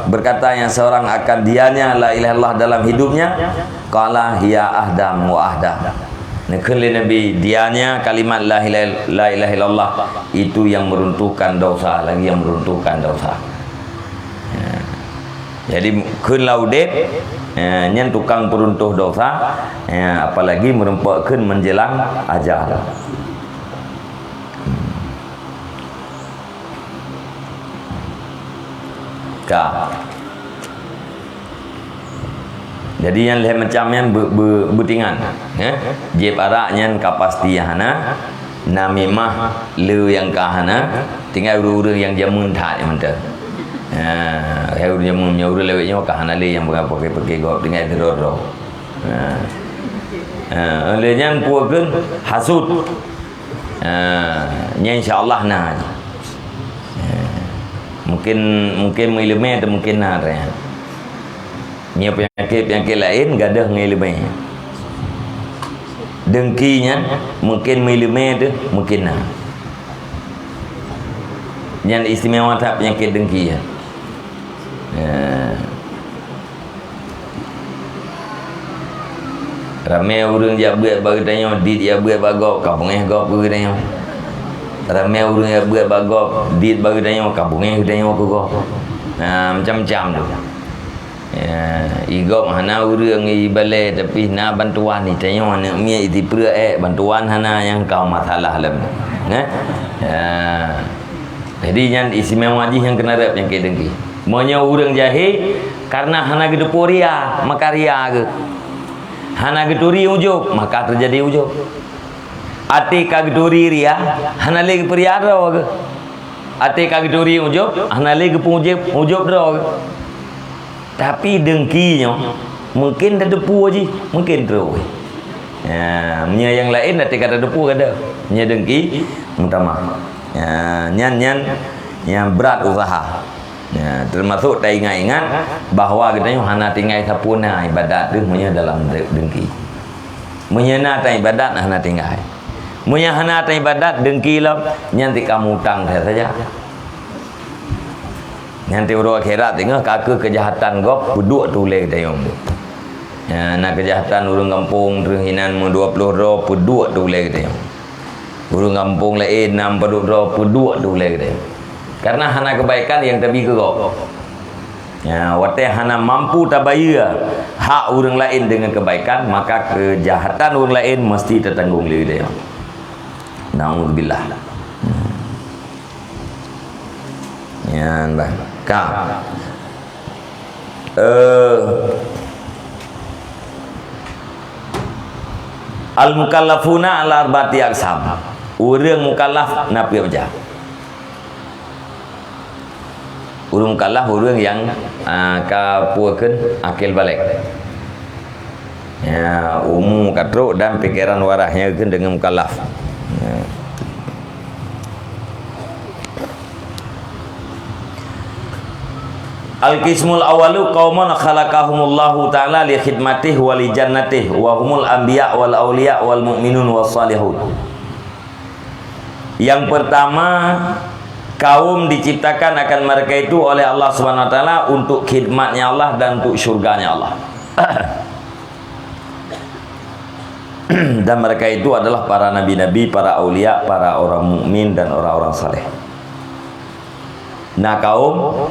berkata yang seorang akan dianya la ilaha illallah dalam hidupnya, qala hiya ahdam wa ahdam." Neukheun lé Nabi, dianya kalimat la ilaha, la ilaha illallah itu yang meruntuhkan dosa lagi, yang meruntuhkan dosa. Ya. Jadi, kheun lam udeb, ya, nyan tukang peuruntuh dosa, ya, apalagi meureumpok kheun menjelang ajal. Ka. Jadi nyan lhèe macam nyan be-, be-, beutingan, eh? Jieb arak nyan ka pasti hana, namimah le nyang ka hana, tinggai ureueng-ureueng nyang jameun that nyang mantong. Ha, hai ureueng jameun, nyoe ureueng lawét nyoe ka hana lé nyang pakai-pakai gob, tinggai sidroe-droe. Ha. Ha, lheueh nyan peue kheun hasut. Ha, nyan insya Allah na. Ha. Mungkin, mungkin meuileumèe atau mungkin na, ya. Nyoe peunyakét-peunyakét laén gadôh ngon ileumèe. Dengki nyan mungkin meuileumèe teuh mungkin na. Nyan istimewa that peunyakét dengki nyan. Ya. Ramé ureueng jak beuet bak geutanyoe, dit jak beuet bak gob, ka beungéh gob keu geutanyoe. Ramé ureueng jak beuet bak gob, dit bak geutanyoe, ka beungéh geutanyoe keu gob. Na macam-macam tu. Ya, i gob hana ureueng ibalèe, tapi na bantuan, i tanyoe aneuk miet, i tipreuek ék, bantuan hana, nyang ka masalah lom. Nah? Ya. Jadi, nyan istimewa jih nyang keuneuk rhot nyang keu dengki. Meunyoe ureueng jahé, kareuna hana geuteupeue ria, maka ria geuh. Hana geuturi ujub, maka teujadi ujub. Até ka geuturi ria, hana lé geupeuria droe geuh. Até ka geuturi ujub, hana lé geupeu-ujub, ujub droe geuh. Tapi dengki nyoe, mungkin tateupeue jih, mungkin trok. Ya, meunyoe nyang laén até ka tateupeue ka deuh. Meunyoe dengki, meutamah. Ya, nyan, nyan, nyan brat usaha. Ya, teumasok taingat-ingat bahwa geutanyoe hana tinggai sapeue na ibadat teuh meunyoe dalam de-, dengki. Meunyoe na tan ibadat, hana tinggai. Meunyoe hana tan ibadat, dengki lom, nyan tika mutang saja. Nyan ti uroe akhirat teungoh ka keu keujahatan gob peuduek tu ulèe geutanyoe. Ya, na keujahatan ureueng gampông treuh inan meu dua ploh droe peuduek tu ulèe geutanyoe. Ureueng gampông laén nam padub droe peuduek tu ulèe geutanyoe. Karena hana keubaikan nyang tabi keu gob. Ya, watèe hana mampu tabayeue hak ureueng laén deungon keubaikan, maka keujahatan ureueng laén meusti tatanggong lé geutanyoe. Naudzubillah. Nyan bah. Ka. Eh, al-mukallafuna ala arba'ati aqsam. Ureueng mukallaf na peuet macam. Ureueng mukallaf ureueng nyang, ah, ka peue kheun akil baligh. Ya, umu ka trok dan pikeran waras nyan kheun deungon mukallaf. Ya. Al-qismul awwalu qaumun khalaqahumullahu ta'ala li khidmatihi wa li jannatihi wa humul anbiya wal auliya wal mu'minun was salihun. Yang pertama, kaum diciptakan akan mereka itu oleh Allah Subhanahu wa Taala untuk khidmatnya Allah dan untuk syurganya Allah. Dan mereka itu adalah para nabi-nabi, para aulia, para orang mukmin, dan orang-orang saleh. Na kaum,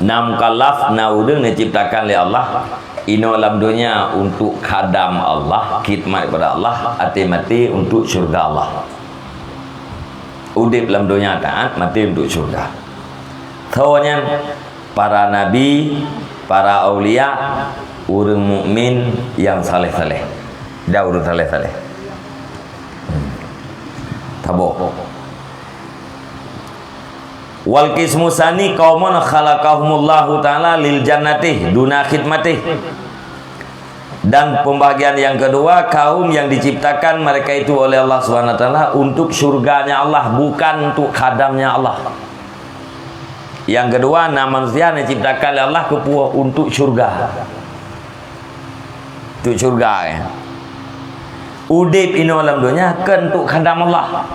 na mukallaf, na ureueng neuciptakan lé Allah, inoe lam donya untuk khadam Allah, khidmat kepada Allah, até maté untuk syurga Allah. Udép lam donya taat, maté untuk syurga. Tho nyan, para nabi, para aulia, ureueng mukmin nyang saleh-saleh. Dan ureueng saleh-saleh. Hmm. Saboh. Wal qismu tsani qaumun khalaqahumullahu ta'ala lil jannati duna khidmatih. Dan pembagian yang kedua, kaum yang diciptakan mereka itu oleh Allah Subhanahu wa Taala untuk syurganya Allah, bukan untuk khadamnya Allah. Nyang keudua, na manusia nyang diciptakan lé Allah keupeue? Untuk syurga. Untuk syurga, ya. Udeb inoe lam donya kon untuk khadam Allah.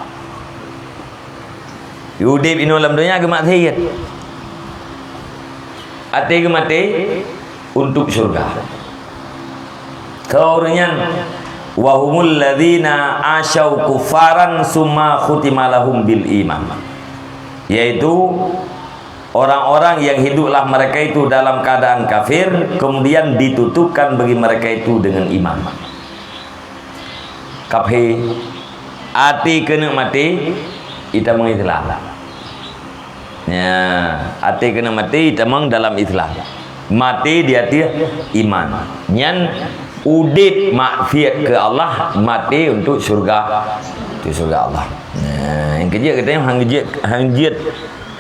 Udeb inoe lam donya geumaksiet. Até geumaté untuk syurga. Keu ureuëng nyan, "Wa humul ladzina asyau kuffaran summa khutima lahum bil iman." Yaitu orang-orang yang hiduplah mereka itu dalam keadaan kafir, kemudian ditutupkan bagi mereka itu dengan iman. Kafé, até keuneuk maté, itamong Islam. Ya, até keuneuk maté, itamong dalam Islam. Maté di ateueh iman. Nyan udeb maksiat keu Allah, maté untuk syurga, untuk syurga Allah. Nah, nyang keujeuet geutanyoe han jeuet, han jeuet,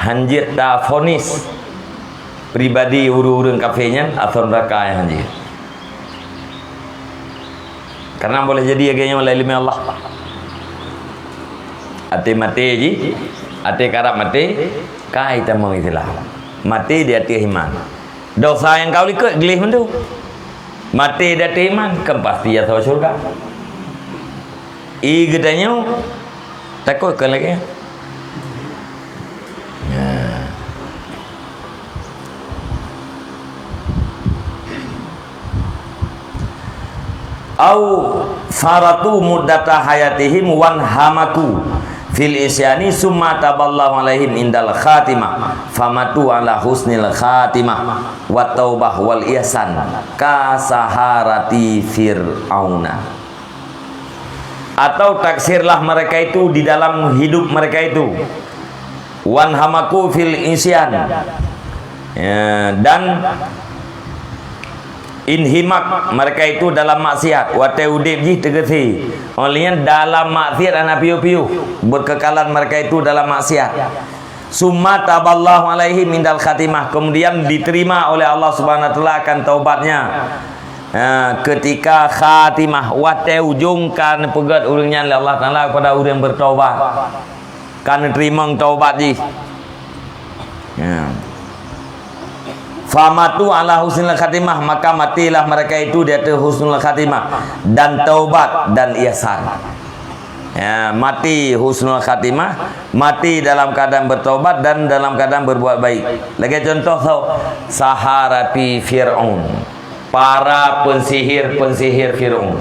han jeuet tafonis pribadi ureuëng-ureuëng kafé nyan asoe neuraka nyang han jeuet. Karena boleh jadi lagée nyoe lé ileumé Allah. Até maté jih, até karab maté, ka itamong Islam. Maté di ateueh iman. Dosa nyang ka likot gleh meuntu. Maté di ateueh iman, kan pasti asoe syurga. I geutanyoe takot kon lagée nyan. Ya. Au faratu muddata hayatihim wanhamaku fil isyani summa taballahu alaihim indal khatimah famatu ala husnil khatimah wa taubah wal ihsan ka saharati fir'auna. Atau taksirlah mereka itu di dalam hidup mereka itu. Wanhamaku fil isyan. Ya, dan inhimak mereka itu dalam maksiat. Watée udeb jih teugeusi. Oleh nyan dalam maksiat hana piôh-piôh. Berkekalan mereka itu dalam maksiat. Summa taballahu alaihim indal khatimah. Kemudian diterima oleh Allah Subhanahu wa taala akan taubatnya. Ha, ketika khatimah, watée ujong ka neupeugét ureuëng nyan lé Allah Taala kepada ureuëng bertaubat. Ka neuteurimong taubat jih. Ya. Famatu ala husnil khatimah, maka matilah mereka itu di atas husnul khatimah dan taubat dan ihsan. Ya, mati husnul khatimah, mati dalam keadaan bertobat dan dalam keadaan berbuat baik. Lagée contoh, saharati Fir'aun, para pensihir-pensihir Fir'aun.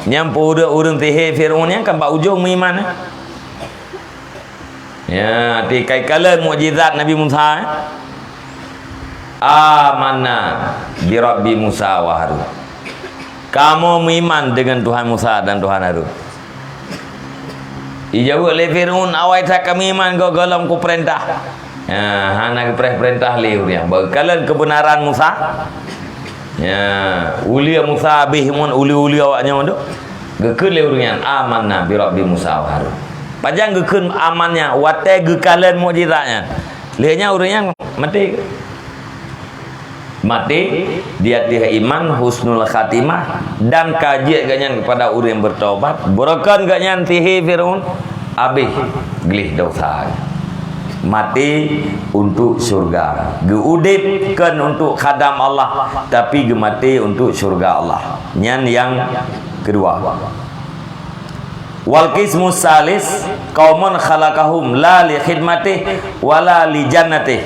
Nyang peureuek ureuëng sihé Fir'aun nyan kan bak ujong meuiman, eh? Ya, tikai kalon mukjizat Nabi Musa, eh? "Amanna bi Rabbi Musa wa Harun." Kamoe meuiman deungon Tuhan Musa dan Tuhan Harun. Ijaweueb lé Fir'aun, "Awai that ka meuiman goh-goh lom kupeurintah." Ya, hana geupreh peurintah lé ureuëng. Beukalon keubeunaran Musa. Ya, ulie Musa habéh mon ulie-ulie awak nyoe tu. Geukheun lé ureuëng nyan, "Amanna bi Rabbi Musa wa Harun." Pajan geukheun aman nyan, watée geukalon mukjizat nyan. Lheueh nyan ureuëng nyan maté. Maté di ateueh iman husnul khatimah dan ka jeuet gobnyan kepada ureuëng bertobat, beureukan gobnyan sihé Fir'aun, habéh gleh dosa. Maté untuk syurga. Geuudeb kon untuk khadam Allah, tapi geumaté untuk syurga Allah. Nyan nyang keudua. Wal qismus salis, qaumun khalaqahum la li khidmatih wa la li jannatih.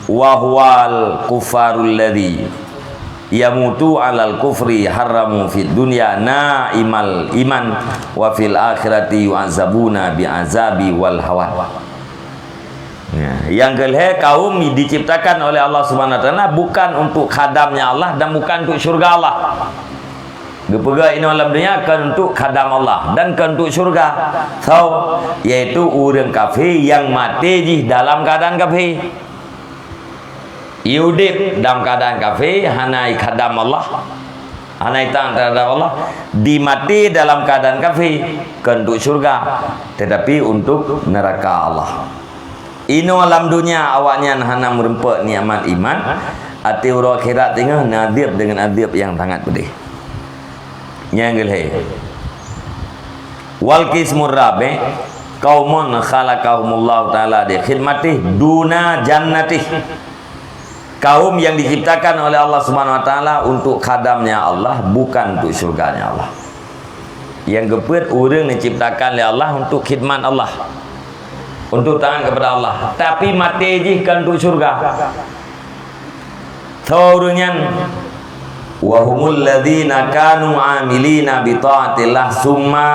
Wa huwal kuffarul ladzi yamutu alal kufri haramu fid dunya na'imal iman wa fil akhirati yu'adzabuna bi azabi wal hawan. Ya, nyang keulhée kaum diciptakan oleh Allah Subhanahu wa taala bukan untuk khadamnya Allah dan bukan untuk syurga Allah. Geupeugah inoe lam dunia kon untuk khadam Allah dan kon untuk syurga. So, yaitu ureuëng kafé nyang maté jih dalam keadaan kafé. Iudeb dalam keadaan kafé, hana ikhadam Allah, hana itaat terhadap Allah, dimaté dalam keadaan kafé, kon untuk syurga, tetapi untuk neraka Allah. Inoe lam dunia awaknyan hana meureumpok nikmat iman, até uroe akhirat teungoh neuadeb deungon adeb nyang sangat pedeh. Nyang keulhée. Wal qismur rabi', Qaumun khalaqahumullahu ta'ala li khidmatih duna jannatih. Kaum yang diciptakan oleh Allah Subhanahu wa Ta'ala untuk khadamnya Allah, bukan untuk syurganya Allah. Nyang keupeuet, ureuëng diciptakan lé Allah untuk khidmat Allah, untuk taat kepada Allah, tapi maté jih kon untuk syurga. Tho ureuëng nyan, wa humul ladzina kanu amilina bi taatillah summa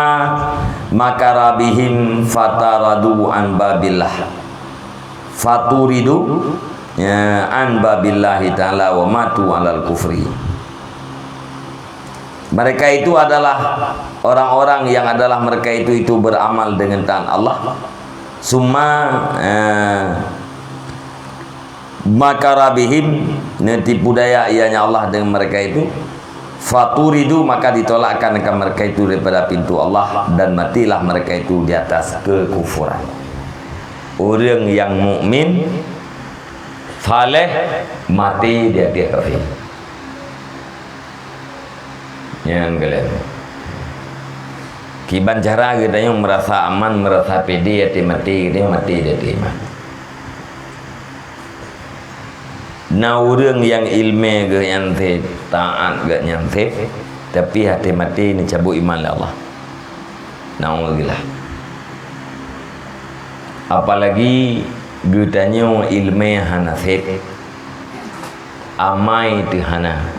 makara bihim fataradu an babillah. Faturidu, ya, an babillahi ta'ala wa matu alal kufri. Mereka itu adalah orang-orang yang adalah mereka itu, itu beramal dengan taat Allah. Summa, eh, makara bihim, neutipu daya ianya Allah dengan mereka itu. Faturidu, maka ditolakkan akan mereka itu daripada pintu Allah, dan matilah mereka itu di atas kekufuran. Ureuëng nyang mukmin, saleh, maté di atas kafir. Nyan kalian. Kiban cara geutanyoe meurasa aman, meurasa pede, até maté, geutanyoe maté di até iman. Na ureuëng nyang iéleumé geuh nyan sép, taát geuh nyan sép, tapi até maté neucabut iman lé Allah. Naudzubillah. Apalagi geutanyoe iéleumé hana sép, amai teuh hana.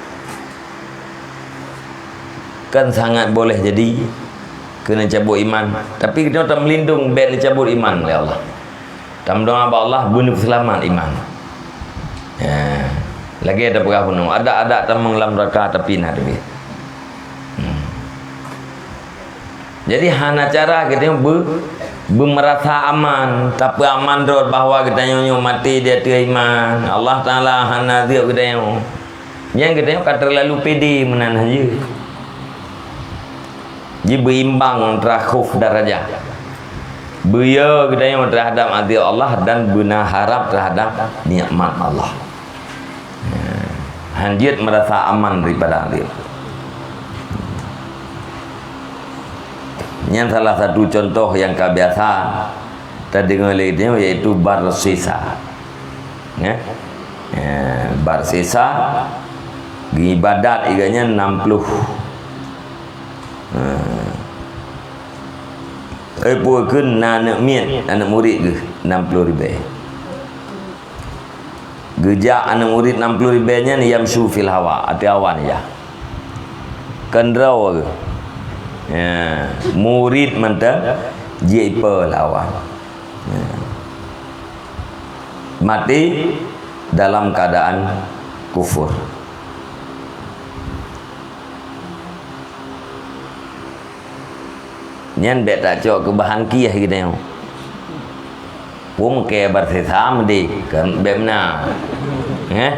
Kan sangat boleh jadi keu neucabut iman, tapi geutanyoe tameulindong bék neucabut iman lé Allah. Tameudoá bak Allah beuneuseulamat iman. Ya. Lagée tapeugah bunoe, adak-adak tamong lam neuraka tapi na teubiet. Hmm. Jadi hana cara geutanyoe beu-, beumeurasa aman, tapeuaman rot bahwa geutanyoe nyoe maté di ateueh iman. Allah Taala hana zeueb geutanyoe. Nyan geutanyoe ka teulalu pede meunan hanjeuet. Jibeuimbang antara khauf dan raja. Beuyo geutanyoe teuhadap azab Allah dan beuna harab teuhadap nikmat Allah. Hanjeuet meurasa aman daripada azab. Nyan salah satu contoh nyang ka biasa tadeungoe lé geutanyoe, yaitu Barsisa. Ya. Ya, Barsisa, geuibadat ié nyan nam ploh. Ha. Eh, peue kheun na aneuk miet, aneuk murit geuh, nam ploh ribée. Geujak aneuk murit nam ploh ribée nyan yamsyu fil hawa, ateueh awan ija. Kon droe geuh. Ya, murit mantong jiipe lawan. Ya. Maté dalam keadaan kufur. Nyan bék tacok keu bahan kieh geutanyoe. Peue meuke Barsisa meudeh, kan bék meunan. Eh?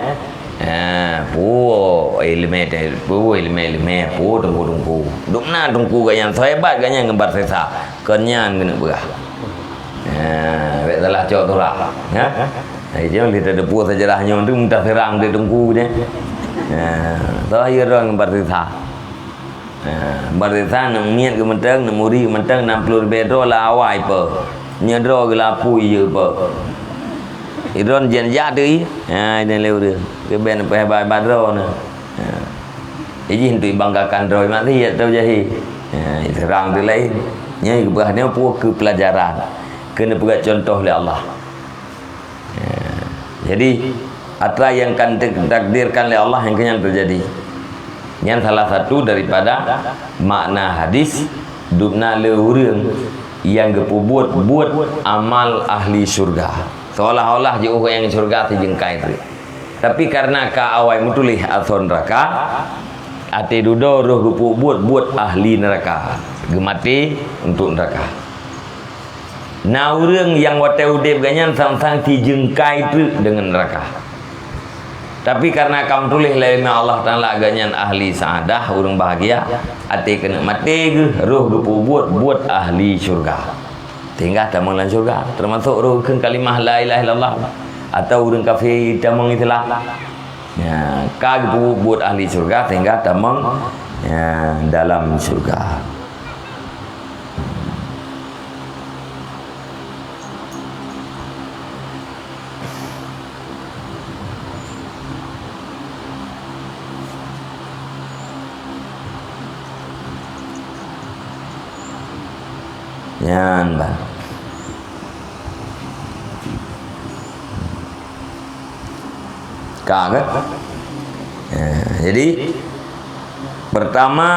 Eh, peue iéleumé teuh, peue iéleumé-iéleumé, peue teungku-teungku. Dum na teungku geuh nyan, soe hebat geuh nyan ngon Barsisa. Kon nyan keuneuk peugah. Eh, bék salah cok turah. Eh? Hai jeuet lé tateupeue seujarah nyoe tu, meuta seurang di teungku nyan. Eh, soe ié droe ngon Barsisa. Ha, Barsisa aneuk miet geuh mantong, aneuk murit geuh mantong, nam ploh ribée droe lam awai ipe. Nyoe droe geuh lam apui ié ipe. Idroe nyan jak teuh ié. Ha, ideh lé ureueng. Keuben peuhebat-hebat droe nyoe. Ha. Ijih untuk ibanggakan droe maksiat atau jahé. Ha, seurang teuh laén. Nyoe geupeugah nyoe peue keu peulajaran. Keuneuk peugah contoh lé Allah. Ya. Jadi, atra nyang ka ditakdirkan lé Allah nyang keunan teujadi. Nyan salah satu daripada makna hadis, dum na le ureueng nyang geupeubuet buet amal ahli syurga. Seolah-olah jiôh nyang syurga sijeungkai treuk. Tapi karena ka awai meutuléh asoe neuraka, até dudoe roh geupeubuet buet ahli neuraka. Geumaté untuk neuraka. Na ureueng nyang watée udeb geuh nyan sang-sang sijeungkai treuk deungon neuraka. Tapi karena ka meutuléh lé Allah Taala geuh nyan ahli saadah, ureueng bahagia, até keuneuk maté geuh, roh geupeubuet buet ahli syurga. Sehingga tamong lam syurga, teumasok roh kheun kalimah la ilaha illallah, atau ureueng kafé tamong Islam. Ya, ka geupeubuet buet ahli syurga sehingga tamong, ya, dalam syurga. Nyan ban. Ka kan? Ya, jadi pertama,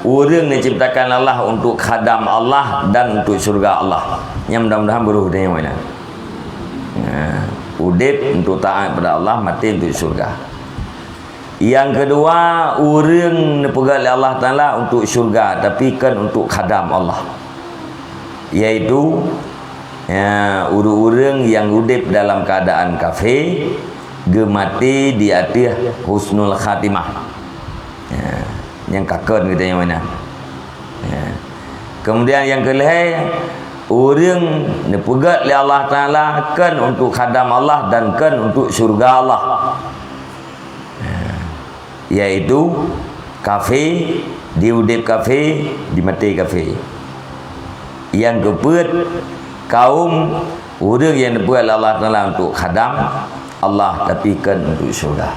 ureuëng diciptakan Allah untuk khadam Allah dan untuk syurga Allah. Nyang mudah-mudahan beureuh deh mana. Ya, udeb untuk taat pada Allah, mati untuk syurga. Yang kedua, ureuëng neupeugét lé Allah Taala untuk syurga, tapi kan untuk khadam Allah. Yaitu, ya, ureuëng-ureuëng yang udeb dalam keadaan kafé, geumati di ateueh husnul khatimah. Ya, nyang kakon kita yang mana. Ya. Kemudian yang kelihai, ureuëng neupeugét lé Allah Taala kan untuk khadam Allah dan kan untuk syurga Allah. Yaitu kafé, di udeb kafé, di mati kafé. Yang keupeuet, kaum ureuëng yang dibuat Allah Taala untuk khadam Allah, tapi kan untuk syurga.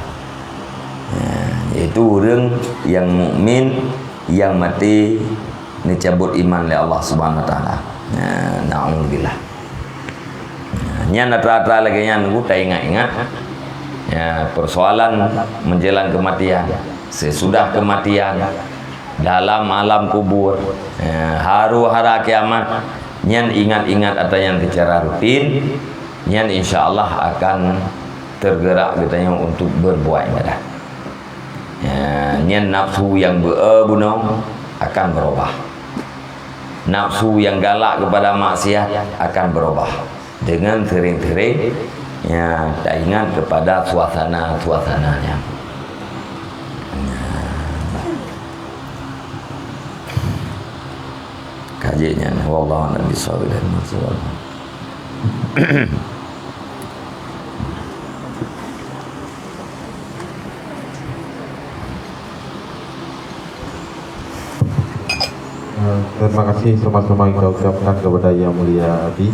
Ya, yaitu ureuëng yang mukmin yang mati neucabut iman lé Allah Subhanahu Wa Taala. Ya, naudzubillah. Nyan atra-atra lagée nyan ku taingat-ingat. Ya, persoalan menjelang kematian, sesudah kematian, dalam alam kubur, ya, haru hara kiamat, nyan ingat-ingat atra nyan secara rutin, nyan insya Allah akan tergerak geutanyoe untuk berbuat ibadah. Ya, nyan nafsu yang beu-e bunoe akan berubah. Nafsu yang galak kepada maksiat akan berubah dengan sering-sering, ya, taingat kepada suasana-suasananya. Ya. Kaji nyan, wallahu a'lam bishawab. Eh, terima kasih sama-sama kita ucapkan kepada Yang Mulia Abi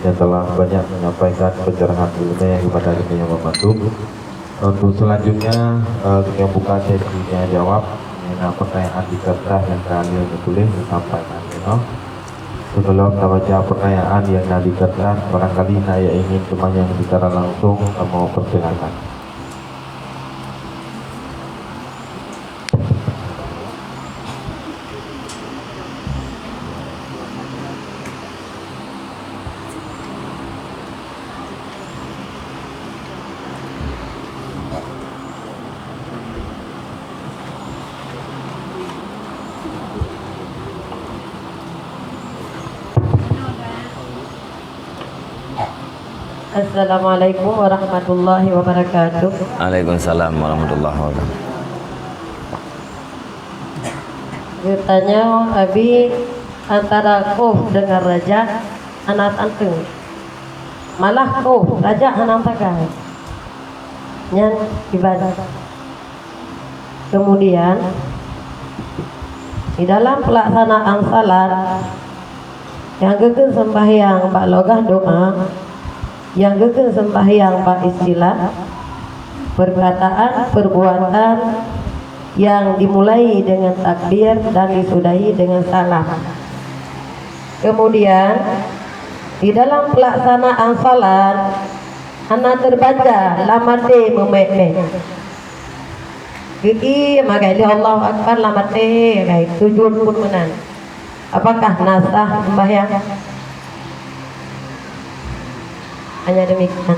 yang telah banyak menyampaikan pencerahan ilmiah kepada kita yang membantu. Untuk selanjutnya, eh, kita buka sesi tanya jawab. Ini ada pertanyaan di kertas yang kalian tulis disampaikan, ya. Sebelum kita baca pertanyaan yang ada di kertas, barangkali ada yang ingin bertanya secara langsung, kami persilakan. Assalamualaikum warahmatullahi wabarakatuh. Waalaikumsalam warahmatullahi wabarakatuh. Geutanyong Abi, antara kôh dengan raja hana tanteng. Malah kôh raja hana pakai. Nyan ibadah. Kemudian, di dalam pelaksanaan salat, nyang geukheun sembahyang bak logah doa, nyang geukheun sembahyang bak istilah, perkataan, perbuatan yang dimulai dengan takbir dan disudahi dengan salam. Kemudian, di dalam pelaksanaan salat, hana terbaca lam até meumet-met. Geuki magai lé Allahu Akbar lam até, gai sujud pun meunan. Apakah na sah sembahyang? Hanya demikian.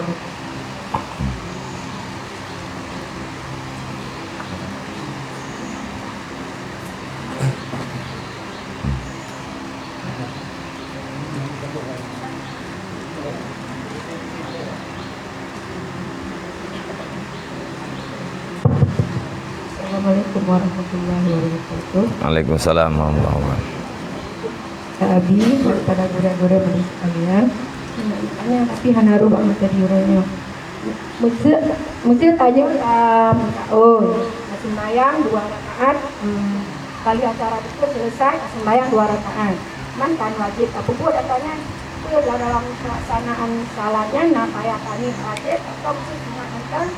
Assalamualaikum warahmatullahi wabarakatuh. Waalaikumsalam warahmatullahi wabarakatuh. Kak Abi, kepada gurée-gurée majelis sekalian, nak tanya tapi hana rubah materi uroe nyoe. Meuseu, meuseu tanyoe lam taun, sembahyang dua rakaat, hmm, kali acara beutôi selesai, sembahyang dua rakaat. Man kan wajéb tapeubuet atra nyan, peue dalam pelaksanaan salat nyan na payah tanyoe wajéb atau meuseu sunat mantong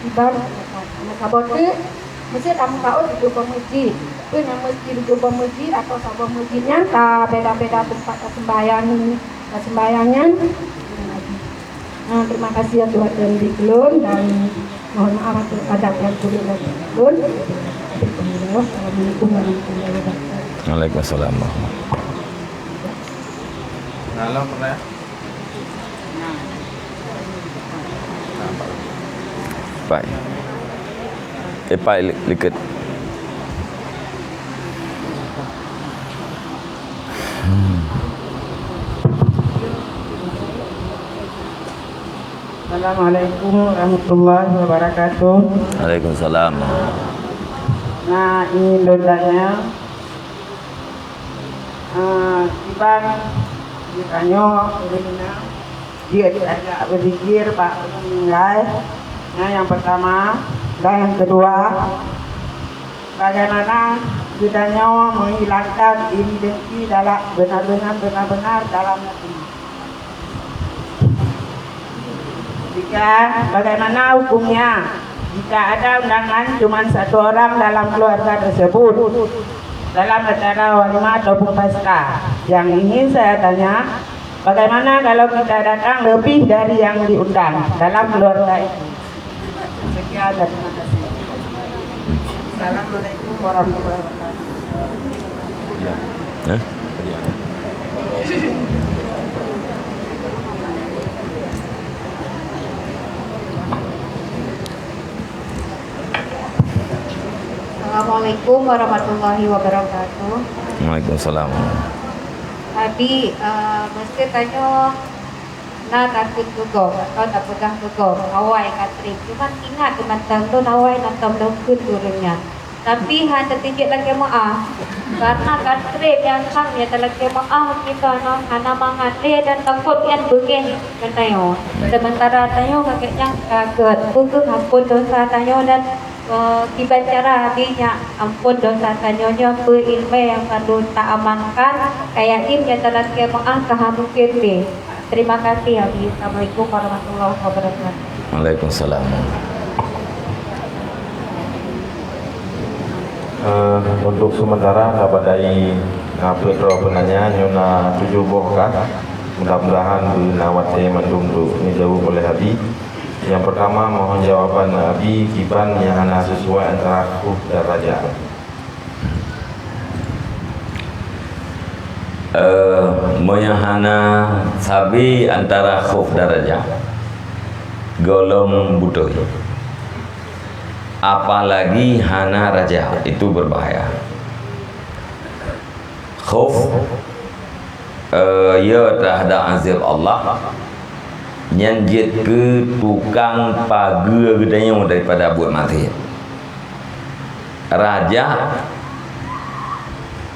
ibarat rakaat. Meusaboh teuk, meuseu tameukaot di depan masjid. Peue nyang meusti geubong masjid atau saboh masjid nyan ka beda-beda teumpat taseumbahyang, taseumbahyang nyan. Nah, terima kasih ya Tuhan dan di kelon dan mohon maaf atas adab yang kurang dan kelon. Assalamualaikum warahmatullahi wabarakatuh. Waalaikumsalam warahmatullahi. Nah, lo pernah? Pai. Eh, pai li-, likot. Assalamualaikum warahmatullahi wabarakatuh. Waalaikumsalam. Nah, ini dodanya. Ah, kiban geutanyoe ureueng inong jeuet tajak beuzikir bak ureueng meninggai. Nyan nyang peutama. Dan nyang keudua, bagaimana geutanyoe menghilangkan iri dengki dalam benar-benar, benar-benar dalam hati. Jika, bagaimana hukumnya jika ada undangan cuma satu orang dalam keluarga tersebut dalam acara walimah ataupun pesta? Yang ingin saya tanya, bagaimana kalau kita datang lebih dari yang diundang dalam keluarga itu? Sekian dan terima kasih. Assalamualaikum warahmatullahi wabarakatuh. Hah? Assalamualaikum warahmatullahi wabarakatuh. Waalaikumsalam. Tadi uh, masa tanyoe na takheun keu gob atau tapeugah keu gob, awai ka treb. Cuman ingat mantong lôn awai na tom lôn kheun keu ureueng nyan. Tapi hana teukeujot lakée meuáh. Karena ka treb nyang sang nyata lakée meuáh kita nyoe hana mangat lé dan takot nyan beungéh ngon tanyoe. Sementara tanyoe kakek nyan ka gét, peugah ampôn dosa tanyoe dan eh, kiban cara abéh nyak ampôn dosa tanyoe nyoe peu ileumèe nyang ka lôn taamalkan, kaya im nyata lakée meuáh ka hana mungken lé. Terima kasih, Abi. Assalamualaikum warahmatullahi wabarakatuh. Waalaikumsalam. Eh, untuk sementara, tabadai na peuet droe peunanya, nyoe na tujoh boh kah. Mudah-mudahan beuna watée mandum untuk dijaweueb oleh Abi. Yang pertama, mohon jawaban Abi kiban nyang hana sesuai antara khuf dan raja. Eh, meunyoe hana sabe antara khuf dan raja, gohlom beutôi. Apalagi hana raja, itu berbahaya. Khuf, eh, ya terhadap azab Allah, nyan jeuet keu tukang pageue geutanyoe daripada buet maksiat. Raja,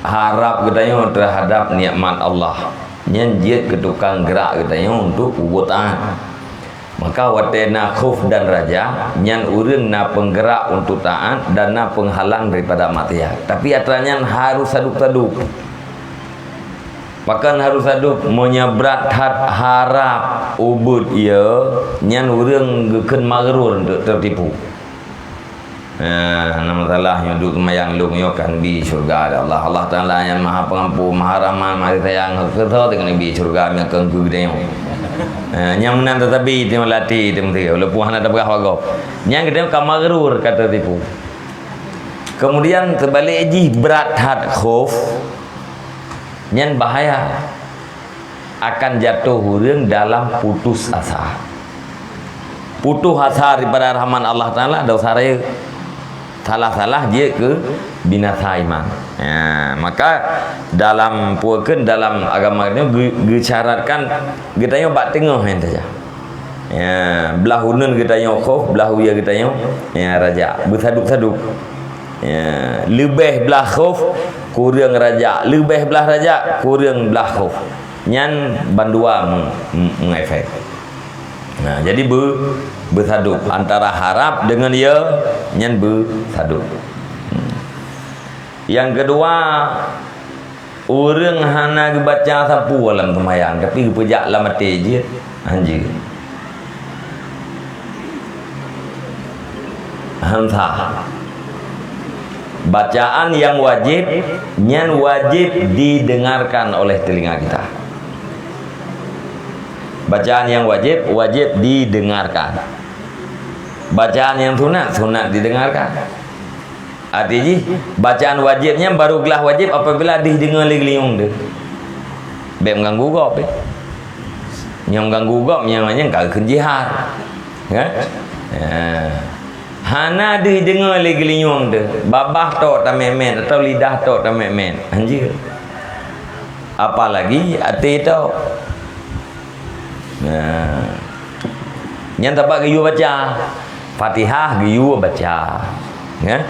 harab geutanyoe terhadap nikmat Allah, nyan jeuet keu tukang geurak geutanyoe untuk peubuet taat. Maka watée na khuf dan raja, nyan ureuëng na peunggerak untuk taat dan na peunghalang daripada maksiat. Tapi atra nyan harôh sadub-sadub. Pakon harôh sadub? Meunyoe brat that harab ubit ie, nyan ureuëng geukheun maghrur untuk teutipu. Nah, hana masalah nyoe duek seumayang lôn nyoe kan bi syurga lé Allah. Allah Taala nyang Maha Pengampun, Maha Rahman, Maha Sayang, keu soe teungoh bi syurga meunyoe keu geutanyoe. Nah, nyang meunan teusabe teungoh lati teungoh, walaupun hana tapeugah bak gob. Nyang geutanyoe ka maghrur, ka teutipu. Kemudian teubalek jih brat that khuf, nyan bahaya. Akan jatuh ureuëng dalam putus asa. Putus asa daripada rahmat Allah Taala, dosa raya, salah-salah jeuet keu binasa iman. Ya, maka dalam puakeun dalam agama nyoe geu- geusyaratkan geutanyoe bak teungoh nyan saja. Ya, blah uneun geutanyoe khuf, blah uya geutanyoe, ya, raja. Beusadub-sadub. Ya, leubeh blah khuf, kureueng raja. Leubeh blah raja, kureueng blah khuf. Nyan bandua meng- mengefek. Nah, jadi be- beusadub antara harab dengan ya, nyan beusadub. Hmm. Yang kedua, ureuëng hana geubaca sapeue lam seumayang, tapi geupeujak lam até jih, hanjeuet. Hansa. Bacaan yang wajib, nyan wajib didengarkan oleh telinga kita. Bacaan yang wajib, wajib didengarkan. Bacaan yang sunat, sunat didengarkan. Arti jih, bacaan wajib nyan baru glah wajib apabila deuh deungoe lé geulinyueng teuh. Bék mengganggu gob, eh. Nyang mengganggu gob, nyang, nyang ka kheun jihar. Kan? Ya. Hana deuh deungoe lé geulinyueng teuh, babah tok tamét-mét atau lidah tok tamét-mét. Hanjeuet. Apalagi até tok. Nah. Nyan tapak geuyue baca. Fatihah geuyue baca. Ya.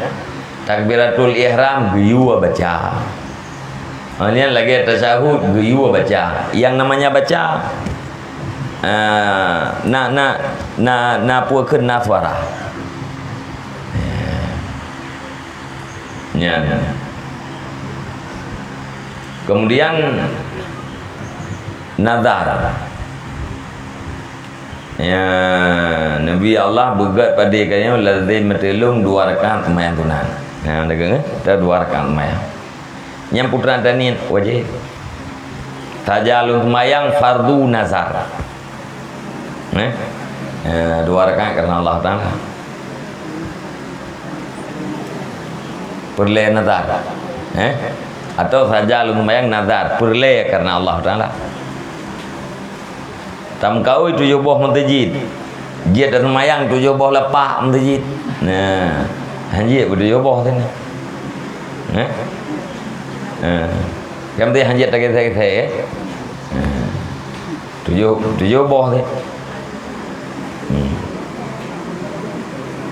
Takbiratul ihram geuyue baca. Ha, nyan lagèe tasyahud geuyue baca. Yang namanya baca, ah, na, na, na, na peue kheun na suara. Nyan. Kemudian nazar. Ya, Nabi Allah beugèt padé ka nyoe lazim meuteulông dua rakaat seumayang sunat. Nah, deungoe, ta dua rakaat seumayang. Nyang putra tani wajib. Saja lôn seumayang fardu nazar. Eh? Eh, dua rakaat karena Allah Taala. Peureulèe nazar. Eh? Atau saja lôn seumayang nazar, peureulèe karena Allah Taala. Tameukaôi tujoh boh meuteujid. Jeuet taseumayang tujoh boh lapak meuteujid. Nah, hanjeuet beutujoh boh teuh. Nah. Nah. Kan teuh hanjeuet tagisé-gisé, eh? Nah. Tujoh, tujoh boh teuh. Hmm.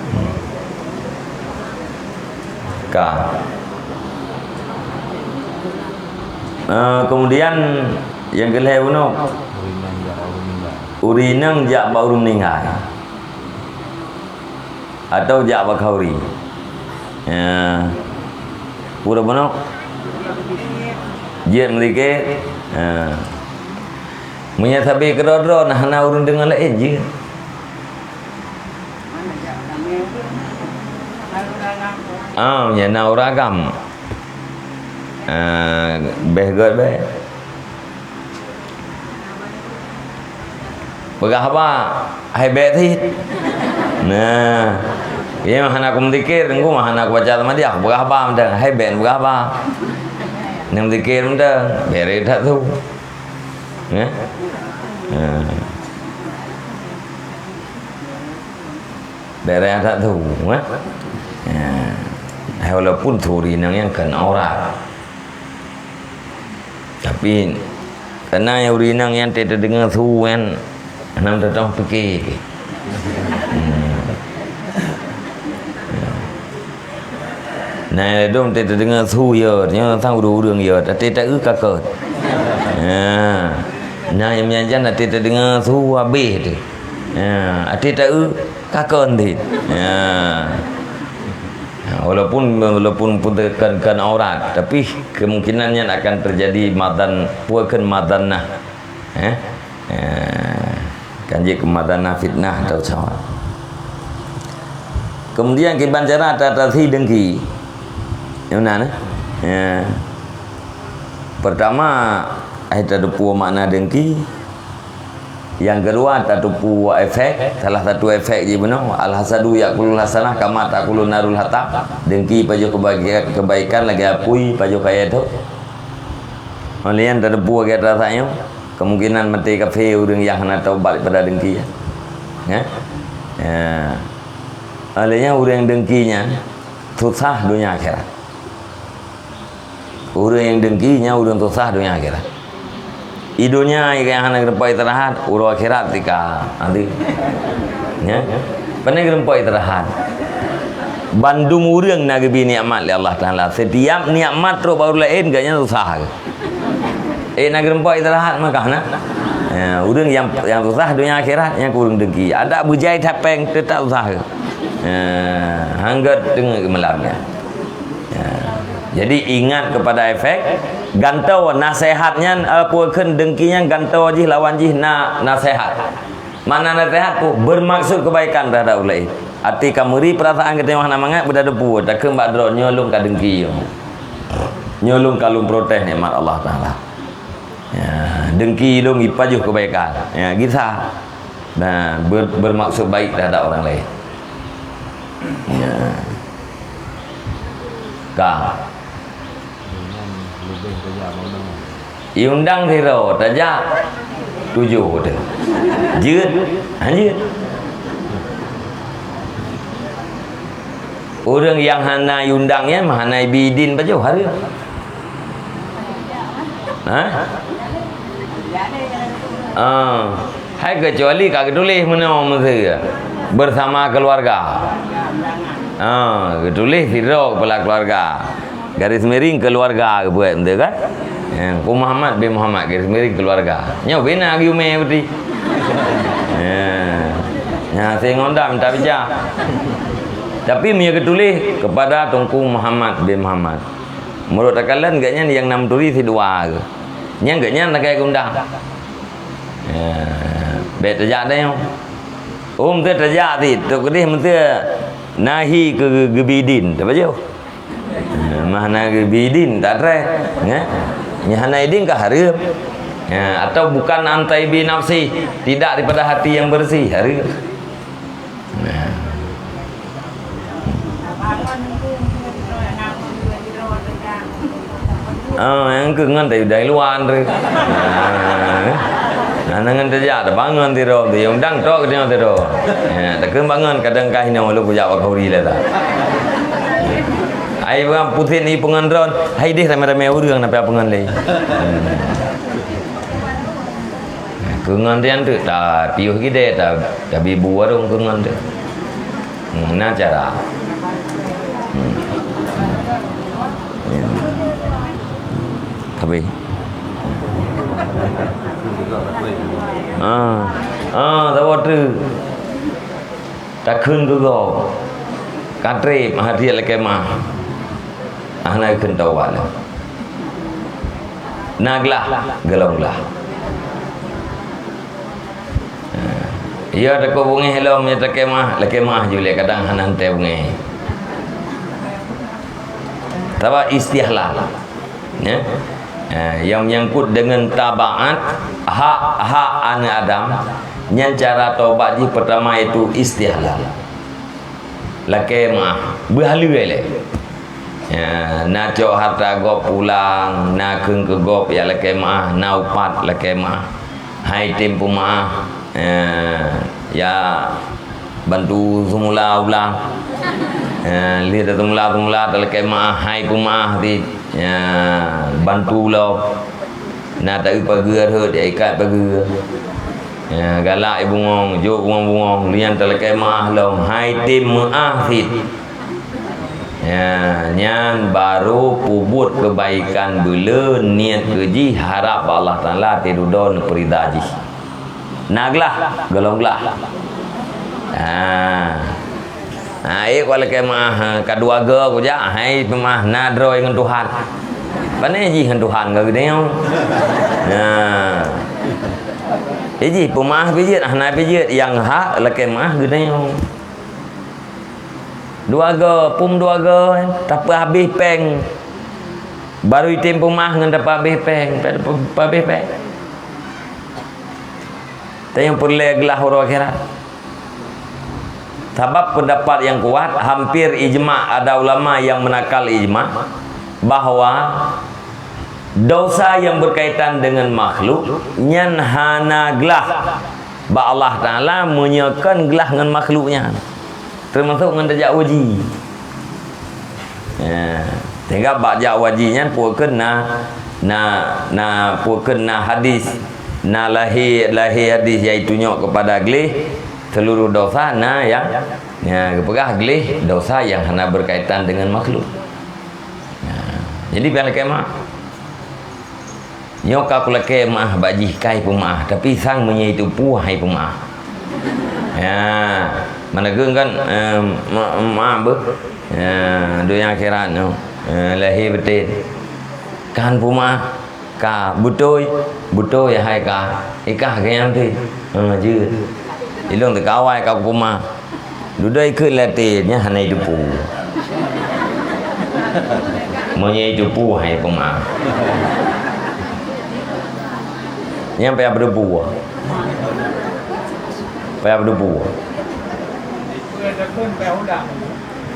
Hmm. Ka. Eh, kemudian nyang keulhèe bunoe, ureueng inong jak bak ureueng meuninggai atau jak bak khauri. Ya. Pura bunoe? Jeuet meuzikir. Ya. Meunyo sabe keudroe-droe nah hana ureueng deungoe laén jeuet. Ah, ya na uragam. Ah, bèh göt bèh. Peugah haba, hai bèk cit. Nah, iya mah hana kumeudzikir, teungku mah hana kubaca Ahmadiyah, peugah haba mantong, hai bèk peugah haba. Nyang zikir mantong, bèrèh that su. Ya? Nah. Bèrèh that su, eh? Ya. Hai, walaupun su ureueng inong nyan kheun aurat. Tapi, kana ureueng inong nyan teudeungoe su nyan, hana meutatong pike. Hmm. Nah, ladôm teudeungoe su yot, nyoe sang ureueng-ureueng yot, até taeu ka kheun. Ya. Nah, nyang meujan-jan até teudeungoe su habéh teuh. Ya, até taeu ka kheun teuh. Ya. Walaupun, walaupun pun teu-, kan, kan aurat, tapi kemungkinan nyan akan terjadi madan, peue kheun madannah. Eh? Eh, kan jeuet keu madannah fitnah atau sawa. Kemudian kiban cara tateupeue deungki. Nyang meunan, eh? Ya. Pertama, ai tateupeue makna deungki. Nyang keudua, tateupeue efek. Salah satu efek jih bunoe, "Al-hasadu ya'kulul hasanah kama ta'kulun narul hatab." Deungki pajoh kebaikan, kebaikan lagèe apui pajoh kayèe thôk. Óh lheueh nyan tateupeue lagèe rasa nyoe, kemungkinan maté kafé ureueng nyang hana taubat daripada deungki, ya. Ya? Ya. Óh lheueh nyan ureueng deungki nyan susah donya akhirat. Ureueng nyang deungki nyan ureueng susah donya akhirat. Di donya nyang hana geureumpok istirahat, uroe akhirat tika. Nanti. Ya. Pane geureumpok istirahat. Bandum ureueng na geubri nikmat lé Allah Taala. Setiap nikmat trok bak ureueng laén, gobnyan susah. Eh, na geureumpok istirahat mah ka na. Ya, ureueng nyang, nyang susah donya akhirat, nyan keuh ureueng deungki. Adak beujai that péng, teutap susah. Ya, hana gèt teungeut malam nyan. Ya. Jadi, ingat kepada efek. Gantoe naseuhat nyan, eh, peue kheun deungki nyan gantoe jih lawan jih na naseuhat. Makna naseuhat peue? Bermaksud kebaikan terhadap ureueng laén. Até ka meuri peurasaan geutanyoe hana mangat, beudada peue, takheun bak droe nyoe lôn ka dengki. Nyoe lôn ka lôn protes nikmat Allah Taala. Ya, dengki lôn ipajoh keubaikan. Ya, gisa. Nah, ber-, bermaksud baik terhadap orang lain. Ya. Ka. Iundang sidroe tajak tujoh teuh. Jeuet, hanjeuet. Ureuëng nyang hana iundang nyan mah hana ibi idin pajoh hareuem. Ha? Ah. Hai keucuali ka geutuléh meunoe meuseu bersama keluarga. Ah, geutuléh sidroe kepala keluarga. Garis miring keluarga geubuet meuseu kan? Ya, Teungku Muhammad bin Muhammad garis miring keluarga. Nyoe bina argumen beutôi. Ya. Nya sehingga minta bijak. Tapi meunyoe geutuléh kepada Teungku Muhammad bin Muhammad. Menurut takalon gobnyan nyang na meuturi sidua. Nyang gobnyan lagée geuundang. Ya, bék tajak deh. Oh, meuseu tajak cit, trok keudeh meuseu nahi keu geubi idin, tapajoh. Ya, mah na geubi idin, tak treh. Ya. Nyang hana idin ka hareuem. Ya, atau bukan an thaibi nafsi, tidak daripada hati yang bersih, hareuem. Ah, nyang keu ngon tayue dai luwa tu. Ah. Nah, ngon tajak tabangon sidroe tu, nyang dang tok keu nyoe sidroe. Ya, takheun bangon kadang kah nyoe lôn kujak bak khauri lé ta. Ai bang pusing ni peungon droen, hai deh ramé-ramé ureuëng na pih peungon lé. Hmm. Keu ngon tian tu, ta piôh gidée, ta, tabi bu warong keu ngon tu. Hmm, na cara. Hmm. Ya. Habis. Ah. Ah, tawa tu. Takheun keu gob. Ka treb, hadiet lakée meuah. Hana kheun taubat lom. Na glah, golom glah. Ya, takot beungéh lom, ya, lakée meuah, lakée meuah ju lé, kadang hana teuntée beungéh. Sabab istihlal. Ya. Eh, yang menyangkut dengan tabaat hak-hak aneuk Adam, nyan cara tobat jih pertama yaitu istihlal. Lakée meuah, beuhaleue lé. Ya, na cok harta gob pulang, na kheun keu gob ya lakée meuah, na upat lakée meuah. Hai tem peumeuah, eh, ya bantu seumula ulang. Eh, lheueh seumula-seumula talakée meuah, hai peumeuah cit, ya bantu lom. Na taeu pageue rhot, ya ikat pageue. Ya galak bungong, jok bungong-bungong, lian talakée meuah lom, hai tem meuah cit. Ya, nyan barô peubuet keubaikan beuleu, niet keu jih harab bak Allah Taala, tidudoe neupeurida jih. Na glah, golom glah. Ha. Ha, ék ku lakée meuah, ha, ka dua go kujak, hai peumeuah na droe ngon Tuhan. Pane jih ngon Tuhan ka geudeungoe. Nah. Eh jih peumeuah pijeuet, hana pijeuet, nyang hak lakée meuah geudeungoe. Dua go, pum dua go, tapeuhabéh péng. Baru item peumah ngon tapeuhabéh péng, tapeuhabéh péng. Tanyong peureulée glah uroe akhirat. Sabab pendapat yang kuat, hampir ijma, ada ulama yang menakal ijma, bahwa dosa yang berkaitan dengan makhluk nyan hana glah bak Allah Taala meunyoe kon glah ngon makhluk nyan. Teumasok ngon tajak uji. Ya. Sehingga bak jak uji nyan peue kheun na, na, na peue kheun na hadis, na lahé, lahé hadis yaitu nyok kepada gleh, seluruh dosa na yang, ya, geupeugah gleh dosa yang hana berkaitan dengan makhluk. Ya. Jadi pian lakée meuah. Nyoe ka kulakée meuah bak jih, kai peumeuah, tapi sang meunyoe itu puih hai peumeuah. Ya, mana geuh kan, eh, ma-, meuah beuh. Ya, donya akhirat nyoe. Eh, lahé beutôi. Kan peumeuah, ka beutôi, beutôi hai ka. Ikah ganyang teuh. Ha, jeuet. Ilong teuka awai ka peumeuah. Dudoe ikheun lam até, nyan hana jiteupeue. Meunyoe jiteupeue, han jipeumaáh. Nyan payah beudeubu. Payah beudeubu.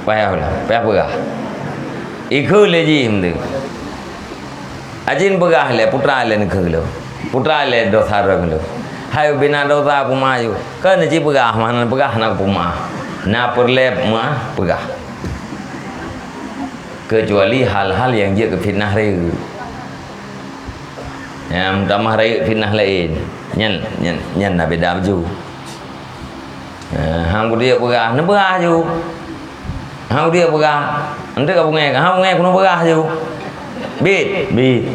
Payah ulang, payah peugah. Ikheun lé jih meunteuh. Ajin peugah lé, putra lé neukheun lôn. Putra lé dosa droe lôn. Hai ubena dosa peumaáh ju. Keu neuci peugah, mana peugah na peumaáh. Na peureulée meuah peugah. Keucuali hal-hal nyang jeuet keu fitnah rayeuk. Nyang meutamah rayeuk fitnah laén. Nyan, nyan, nyan na beda baju. Eh, hang kudiek peugah, neupeugah ju. Hang kudiek peugah, enteuk ka beungéh, hang beungéh keunoe peugah ju. Bit, bit.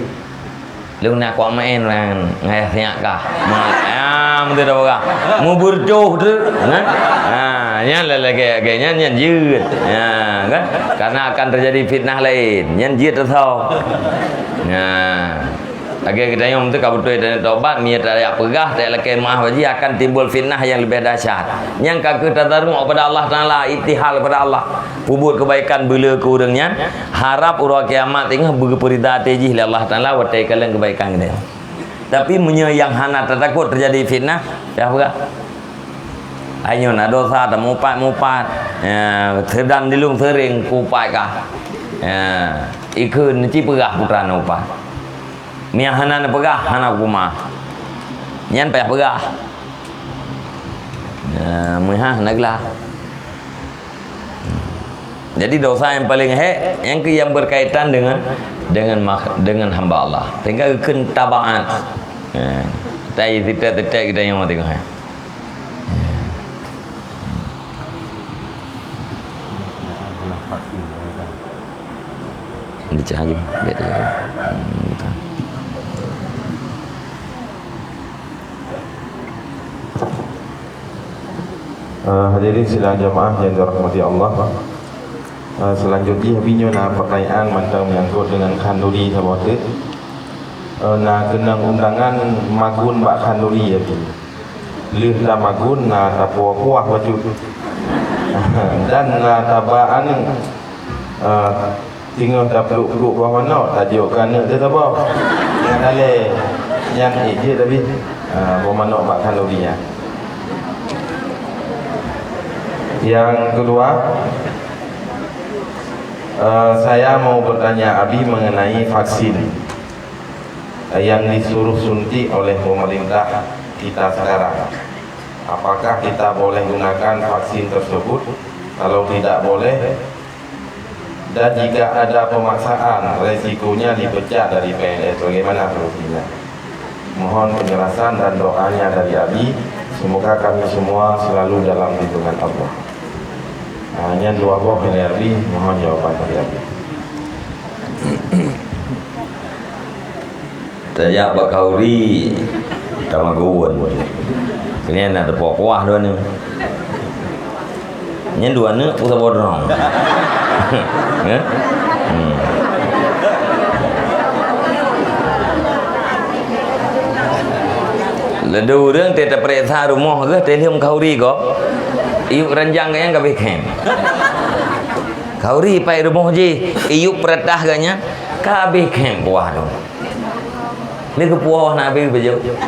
Lôn na kuat maén ngon ayah sinyak kah. Ma-, ah, meuteuk dah peugah. Meubeureutoh tu, nah. Ah, nyan lah lagée, lagée nyan, nyan jeuet. Ya, kan? Karena akan terjadi fitnah laén. Nyan jeuet teusoe. Nah. Lagée geutanyoe meuteuk ka beutôi dan tobat, meunyoe tajak peugah, tajak lakée meuah bak jih, akan timbul fitnah nyang leubeh dahsyat. Nyang ka keuh tadarung kepada Allah Taala, iktihal kepada Allah. Peubuet keubaikan beuleu keu ureuëng nyan, harab uroe kiamat teungoh beugeupeuridha até jih lé Allah Taala watée kalon keubaikan geutanyoe. Tapi meunyoe nyang hana tatakot teujadi fitnah, yah peugah. Ai nyoe na dosa, tamupat-mupat. Ya, seudang dilung seuring kupat kah. Ya, ikheun neuci peugah putra neupat. Meunyo hana neupeugah, hana kumaáh. Nyan payah peugah. Nah, meuhah na glah. Jadi dosa yang paling hek, yang ke-, yang berkaitan dengan, dengan makh-, dengan hamba Allah. Sehingga keukeuen tabaat. Nah, tai titek-titek kita yang mati. Dicek laju, biar dia. Hmm, betul. Eh, hadirin sidang jamaah yang dirahmati Allah. Eh, selanjut jih, abinyoe na pertanyaan mantong menyangkut dengan khanduri saboh teuk. Eh, na keunong undangan magun bak khanduri, ya, Bi. Lheueh tamagun na tapuwoe kuah bacut. Dan na taba aneuk. Eh, teungoh tapluek-pluek boh manok, tajok keu aneuk teuh saboh. Nyang kale, nyan ék jeuet Abi. Eh, boh manok bak khanduri nyan. Yang kedua, eh, saya mau bertanya Abi mengenai vaksin yang disuruh suntik oleh pemerintah kita sekarang. Apakah kita boleh gunakan vaksin tersebut? Kalau tidak boleh, dan jika ada pemaksaan, resikonya dipecat dari P N S. Bagaimana solusinya? Mohon penjelasan dan doanya dari Abi. Semoga kami semua selalu dalam lindungan Allah. Nah, nyan dua boh dari Abi, mohon jawaban dari Abi. Tajak bak khanduri, tamagun. Keuneuk na teupoh kuah dua nyoe. Nyan dua neuk peue saboh droe. Eh? Hmm. Laju ureuëng teuh tapeuriksa rumoh geuh teuh lheueh khanduri gob. Iyup ranjang geuh nyan ka abéh khem. Khanduri pai rumoh jih, iyup peureutah geuh nyan ka abéh khem kuah tu. Lé geupuwoe na abéh beujeuet.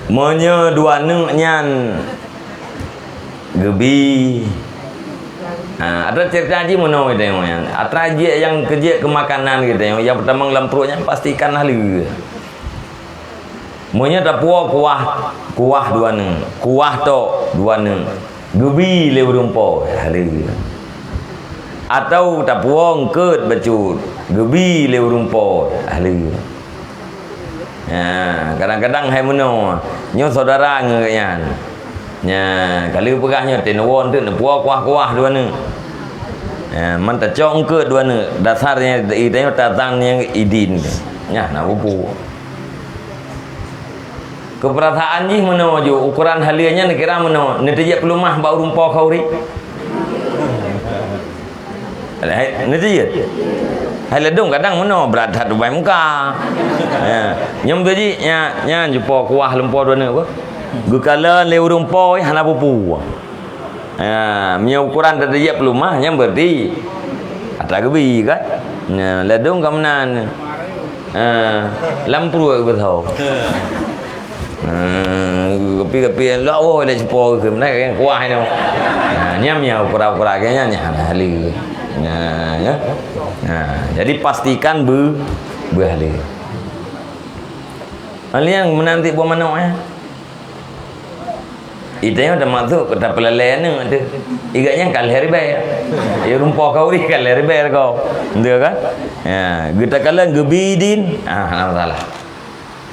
Meunyoe dua neuk nyan geubi. Ha, atra cerita jih meunoe geutanyoe nyan. Atra jih nyang keujeuet keu makanan geutanyoe, nyang peutamong lam pruet nyan pasti ikan lhaleue. Meunyoe tapuwoe kuah, kuah dua neuk, kuah tok dua neuk, geubi lé ureuëng po, haleue. Atau tapuwoe eungkôt bacut, geubi lé ureuëng po, haleue. Ha, kadang-kadang hai meunoe, nyoe syedara ngon geuh nyan. Nya, ka lheueh peugah nyoe, teuh neuwoe teuk neupuwoe kuah-kuah dua neuk. Ha, man tacok eungkôt dua neuk, dasar nyan, i-, tanyoe tatang nyang idin. Nyan, na bubu. Keupeurasaan jih meunoe ju, ukoran haleue nyan neukira meunoe, neuteujiek peuleumah bak ureuëng po khanduri. Hai, neuteujiek. Hai ladôm kadang meunoe brat that ubak muka. Ya. Nyoe beutôi jih, nya, nyan ju po kuah lom po dua neuk beuh. Geukalon lé ureuëng po hana peue-peue. Ha, meunyoe ukuran teudiek peulumah, nyan berarti atra geubi, kan? Nah, ladôm ka meunan. Ha, lam pruet beutôi. Ha, tapi-tapi lak woe lé sipo keu meunan, kuah nyoe. Ha, nyan meunyoe ukuran-ukuran geuh nyan, nyan hana haleue. Nah, ya. Nah, jadi pastikan beu-, beuhaleue. Haleue nyang meunan tiep buah manok, ya. Ita nyoe teumasuk keu tapeulalai aneuk teuh. Igat nyan ka lhèe ribèe. Ya, rumpok khauri ka lhèe ribèe keu. Beutôi kan? Ya, geutakala geubi idin, ah, hana masalah.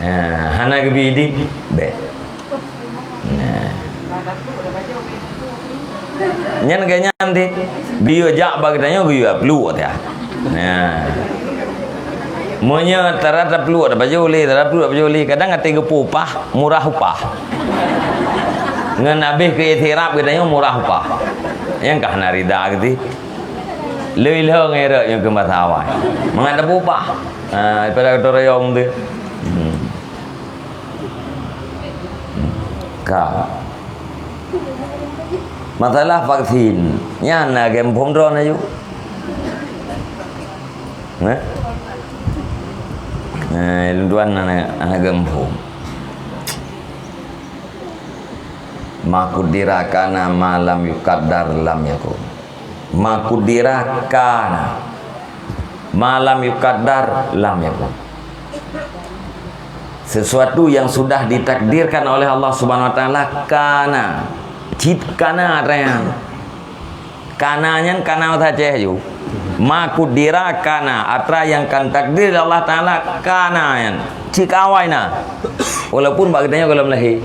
Ya, hana geubi idin, bèk. Nah. Nyan keu nyan teuh. Geuyue jak bak geutanyoe geuyue pluek teuh. Nah. Meunyoe tara tapluek tapajoh lé, tara tapluek tapajoh lé, kadang até geupeu upah, murah upah. Ngon abéh keu itiraf geutanyoe murah upah. Nyang ka hana rida geuti. Lheueh-lheueh ngon rot nyang keu masa awai. Mangat tapeu upah. Ha, daripada gotong royong tu. Hmm. Ka. Masalah vaksin, nyan na geuphom droe na yuk. Nah. Nah, lôn tuan na, na geuphom. Ma qudira kana ma lam yuqaddar lam yakun. Ma qudira kana. Ma lam yuqaddar lam yakun. Sesuatu yang sudah ditakdirkan oleh Allah Subhanahu wa taala kana. Cit kana atra nyan. Kana nyan kana bahasa Aceh ju. Ma qudira kana, atra nyang ka takdir Allah Taala kana nyan. Cit ka awai na. Walaupun bak geutanyoe gohlom lahé.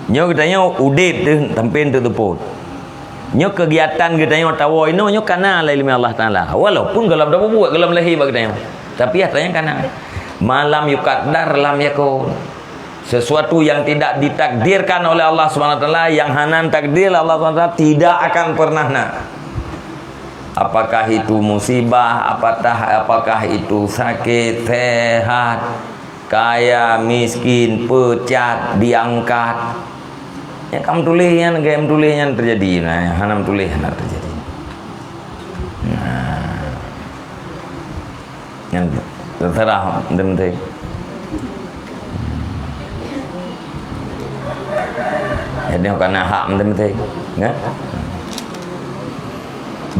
Nyoe geutanyoe udeb teuh sampoe teuteupot. Nyoe keugiatan geutanyoe tawoe inoe nyoe kana lé ileumèe Allah Taala. Walaupun gohlom tapeubuet, gohlom lahé bak geutanyoe. Tapi atra nyan kana. Ma lam yuqaddar lam yakun. Sesuatu yang tidak ditakdirkan oleh Allah Subhanahu wa taala, yang hana takdir Allah Subhanahu wa taala, tidak akan pernah na. Apakah itu musibah, apatah, apakah itu sakit, sehat, kaya, miskin, pecat, diangkat. Ya, kamu tulis nyan, kamu tulis nyan terjadi. Nah, hana tulis hana terjadi. Nah. Nyan terserah mantong-mantong. Jadi, kana hak mantong-mantong, ya.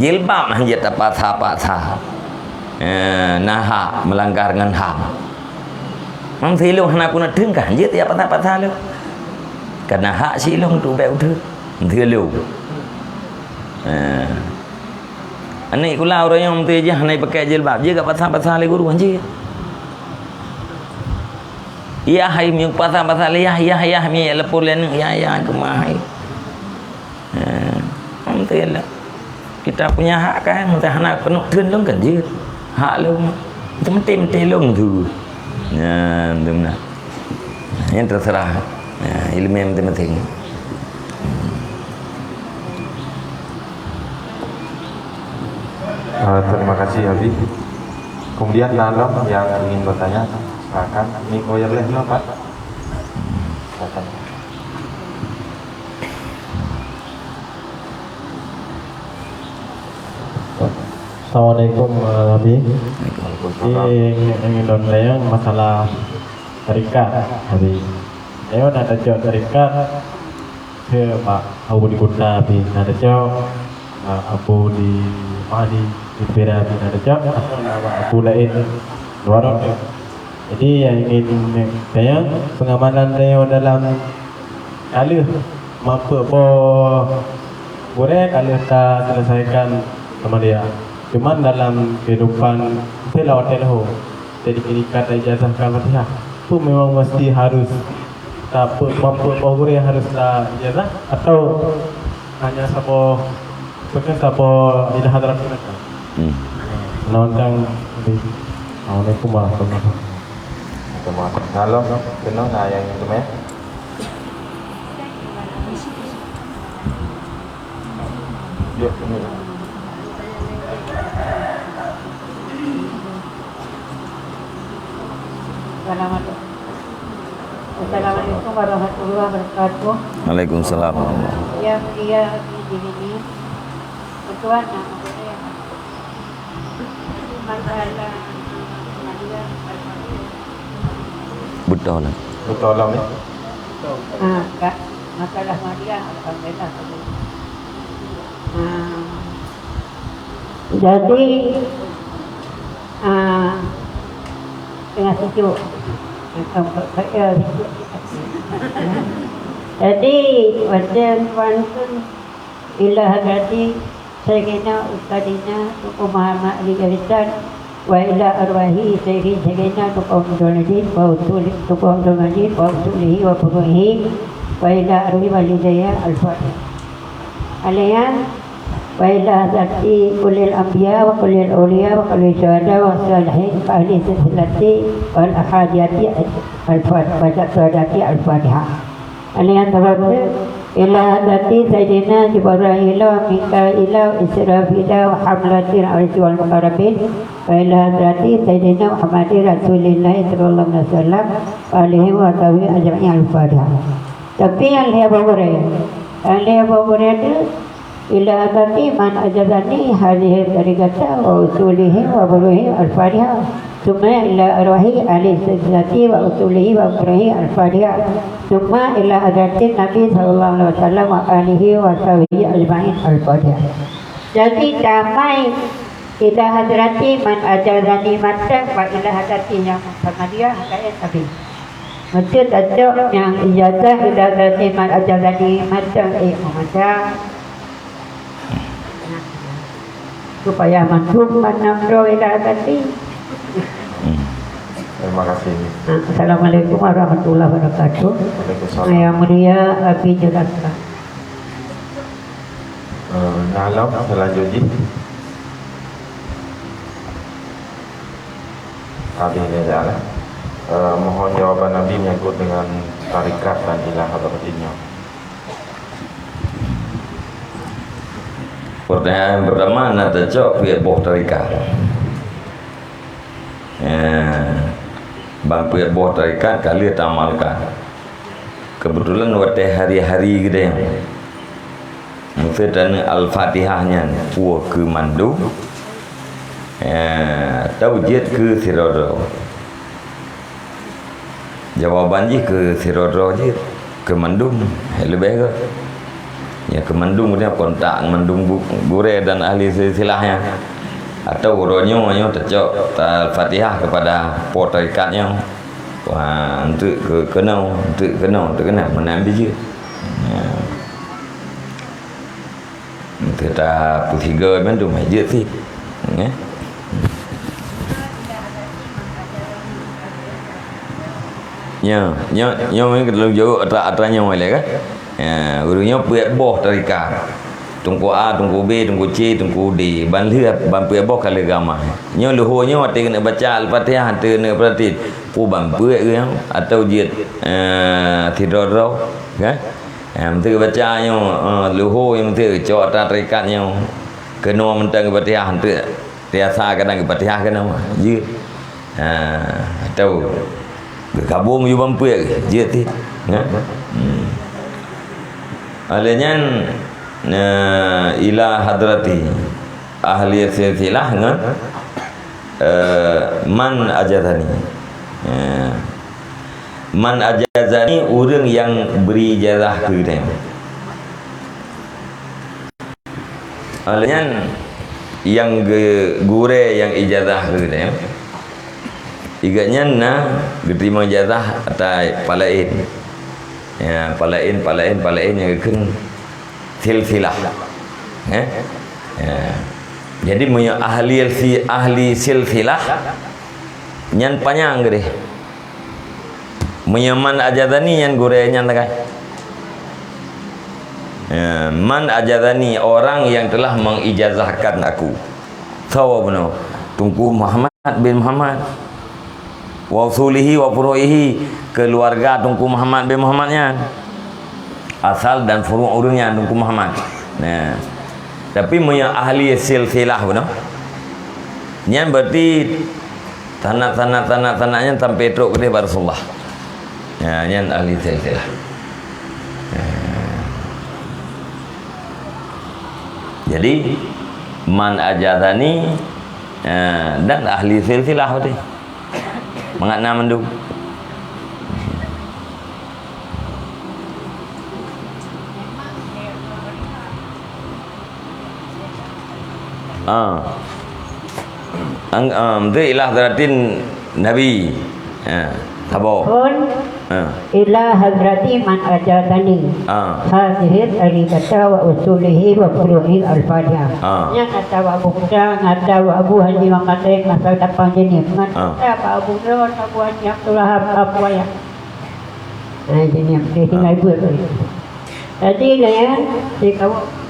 Jilbab hana jeuet tapaksa-paksa. Eh, na hak melanggar ngon ham. Mang silong hana kuna teungkah jeuet ya paksa-paksa lom. Kana hak silong tu bèk udeuh. Silong. Eh. Aneuk sikula ureueng nyang meuteujih hana jipakai jilbab, jih ka pasang-pasang lé guru, hanjeuet. Yah hai meunyoe pasang-pasang lé yah, yah, yah, mie lapor lé aneuk, yah, yah, keumah hai. Ha, meuteujih lah. Kita punya hak kan, meuteujih hana keuneuk treun lôn kan jeuet. Hak lôn. Meuteujih-meuteujih lôn tu. Nyan, tu meunan. Nyan terserah. Nah, ileumèe meuteumèe. Ah, terima kasih, Abi. Kemudian, na lom yang ingin bertanya, silakan. Mic wireless lom, Pak. Silakan. Assalamualaikum, Abi. Waalaikumsalam. Jadi, ingin, ingin lôn tanyong masalah tarekat, Abi. Nyoe na tacok tarekat, keu mak Abu di Kuta, Abi, na tacok, mak Abu di Mahdi, di Pira, Abi, na tacok, atawa na mak Abu laén, luar. Jadi, nyang ingin tanyong, pengamalan nyoe dalam ka lheueh mampeuk boh gurèe, ka lheueh taselesaikan seumayang. Cuman dalam kehidupan, meusti lewat ilmu. Jadi, ketika taijazahkan Fatihah, tu memang mesti harus tape-, mampeuk boh gurèe harus taijazah, atau hanya saboh, bukan saboh ila hadrat mereka? Hmm. Nah, undang di. Assalamualaikum warahmatullahi wabarakatuh. Malam, kenal na yang itu, ya? Ya, ini. Assalamualaikum. Assalamualaikum warahmatullahi wabarakatuh. Waalaikumsalam. Yang mulia Abi Jilini, Tuan, nama saya masalah Maria. Betul lah. Betul lah ni. Ah, Kak, masalah Maria, alhamdulillah. Ah, jadi, ah, tengah sejuk. Jadi, watèe tuan tu ila hadrati Sayyidina Ustazina Teungku Muhammad Ali Gabisan, wa ila arwahi Sayyidi Sayyidina Teungku Abdul Majid, wa usul Teungku Abdul Majid, wa usulihi wa furu'ihi, wa ila arwahi walidayya al-Fatihah. Alaiha wa ila hadrati kullil anbiya wa kullil auliya wa kullil syuhada wa salihin wa ahli silsilati wal ahadiyati al-Fatihah, baca syuhadati al-Fatihah. Alaiha wa ila hadrati Sayyidina Jibril wa Mikail wa Israfil wa hamalatil arshi wal muqarrabin wa ila hadrati Sayyidina Muhammadin Rasulillah sallallahu alaihi wasallam wa alihi wa sahbihi ajma'in al-Fatihah. Tapi nyang lhèe boh gurèe, nyang lhèe boh gurèe tu, ila hadrati man ajazani hadhihi tariqata wa usulihi wa furu'ihi al-Fatihah. Tsumma ila arwahi ahli silsilati wa usulihi wa furu'ihi al-Fatihah. Tsumma ila hadratin Nabi sallallahu alaihi wasallam wa alihi wa sahbihi ajma'in al-Fatihah. Jadi, damai ila hadrati man ajazani mantong, wa ila hadrati nyang Muhammadiyah laén sabe. Meuseuti tacok nyang ijazah ila hadrati man ajazani mantong, eh, Muhammadiyah. Supaya mandum mandum droe ila hadrati. Hmm. Terima kasih. Nah, assalamualaikum warahmatullahi wabarakatuh. Waalaikumsalam. Yang mulia Abi jelaskan. Eh, nah, lom, selanjutnya. Habis ni dah lah. Eh, mohon jawaban Abi menyangkut dengan tarikat dan ila hadrati nyoe. Pertanyaan pertama, na tacok peuet boh tarikat. Ya, ban peuet boh tarikat ka lheueh taamalkan. Kebetulan watèe hari-hari geutanyoe, meuseuti taneuk Al-Fatihah nyan peue keu mandum, ya, atau jeuet keu sidroe-droe. Jawaban jih keu sidroe-droe jeuet, keu mandum, eh, leubeh gèt. Ya, keu mandum, kemudian kontak mandum gu-, gurèe dan ahli silsilah nyan. Atau uroe nyoe, nyoe tacok ta-, Fatihah kepada po tarikat nyoe. Wah, enteuk keu-, keunoe, enteuk keunoe, enteuk keunoe, meunan pih jeuet. Ya. Enteuk ta peusigoe mandum, jeuet cit. Ya. Nyoe, nyoe, nyoe meunan ka lôn jaweueb atra-atra nyoe lé kan? Ya, ureueng nyoe peuet boh tarikat. Teungku A, Teungku B, Teungku C, Teungku D. Ban lheueh, ban peuet boh ka lheueh geuamah. Nyoe leuhô nyoe watèe keuneuk baca Al-Fatihah, watèe keuneuk peurati, peue ban peuet geuh nyoe, atau jeuet, eh, sidroe-droe, kan? Eh, meuseuti baca nyoe, eh, leuhô nyoe meuseuti cok atra tarikat nyoe. Keunoe mantong Fatihah, enteuk. Biasa kadang Fatihah keunoe, jeuet. Ha, atau geukabông yue ban peuet, jeuet cit. Ya. Hmm. Oleh nyan, eh, ila hadrati ahli silsilah ngon, eh, man ajazani. Ya. Man ajazani, ureueng nyang bri ijazah keu geutanyoe. Lheueh nyan, nyang geu-, gurèe nyang ijazah keu geutanyoe, gobnyan na geuteurimong ijazah atra palaén. Ya, palaén, palaén, palaén nyang geukheun silsilah. Eh? Ya. Jadi, meunyoe ahli si-, ahli silsilah, nyan panyang geuh. Meunyoe man ajazani nyan gurèe nyan sagai. Ya, man ajazani, orang yang telah mengijazahkan aku. Soe bunoe? Teungku Muhammad bin Muhammad. Wa usulihi wa furu'ihi, keluarga Teungku Muhammad bin Muhammad nyan. Asal dan furu' ureueng nyan Teungku Muhammad. Nah. Tapi meunyoe ahli silsilah bunoe, nyan berarti sanad, sanad, sanad, sanad nyan sampai trok keudéh bak Rasulullah. Ha, nyan ahli silsilah. Ha. Jadi, man ajazani, ha, dan ahli silsilah berarti. Mangat na mandum. Ah. Ang, ah, beutôi ilah zaratin Nabi. Ha, saboh. Pun Ha. ila hadrati man ajazani. Ha. Hadhihi tarikata wa usulihi wa furu'i al-Fatihah. Ha. Nyan ata wa bukhta, ata wa Abu Haji Muhammad Said masa tapang jenis. Ngan Ha. ata wa Abu Nur, Abu Haji Abdul Wahab, Abu Ayah. Ha, jenis, dia tinggal Ha. buat. Jadi, layan, dia kawan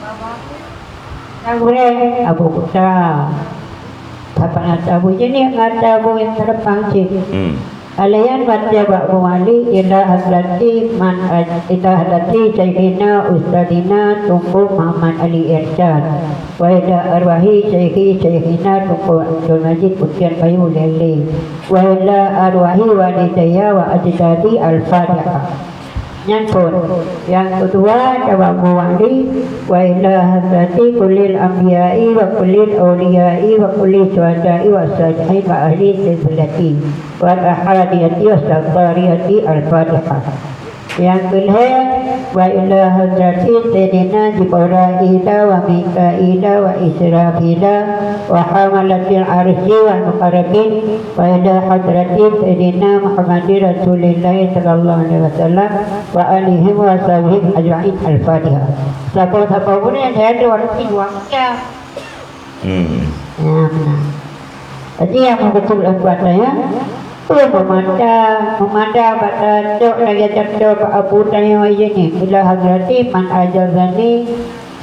Nyang gurèe Abu Kuta. Saban ata Abu Jeunieb ngon ata Abu Teureumpang cit. Hmm. Alayan baca bak meuwali ila hadrati man aj-, ila hadrati Syaikhina Ustadzina Teungku Muhammad Ali Irsyad. Wa ila arwahi Syaikhi Syaikhina Teungku Abdul Majid Uteuen Bayu Lele. Wa ila arwahi walidayya wa ajdadi Al-Fatihah. Nyan phôn. Nyang keudua, ata bak meuwali, wa ila hadrati kullil anbiya'i wa kullil auliyai wa kulli syuhada'i wa shalihin wa ahli silsilati wa ahadiyati wa sattariyati Al-Fatihah. Nyang keulhèe, wa ila hadrati Sayyidina Jibraila wa Mikaila wa Israfila wa hamalatil arsyi wal muqarrabin, wa ila hadrati Sayyidina Muhammadin Rasulillah sallallahu alaihi wasallam wa alihi wa sahbihi ajma'in. Al-Fatihah. Saboh-saboh bunoe saya ada orang tua. Hmm. Ya, benar. Jadi, yang mengkutip lembaga saya, tu memandang, memandang pada cok lagi contoh Pak Abu Tayyibi ini. Ila hadrati man ajazani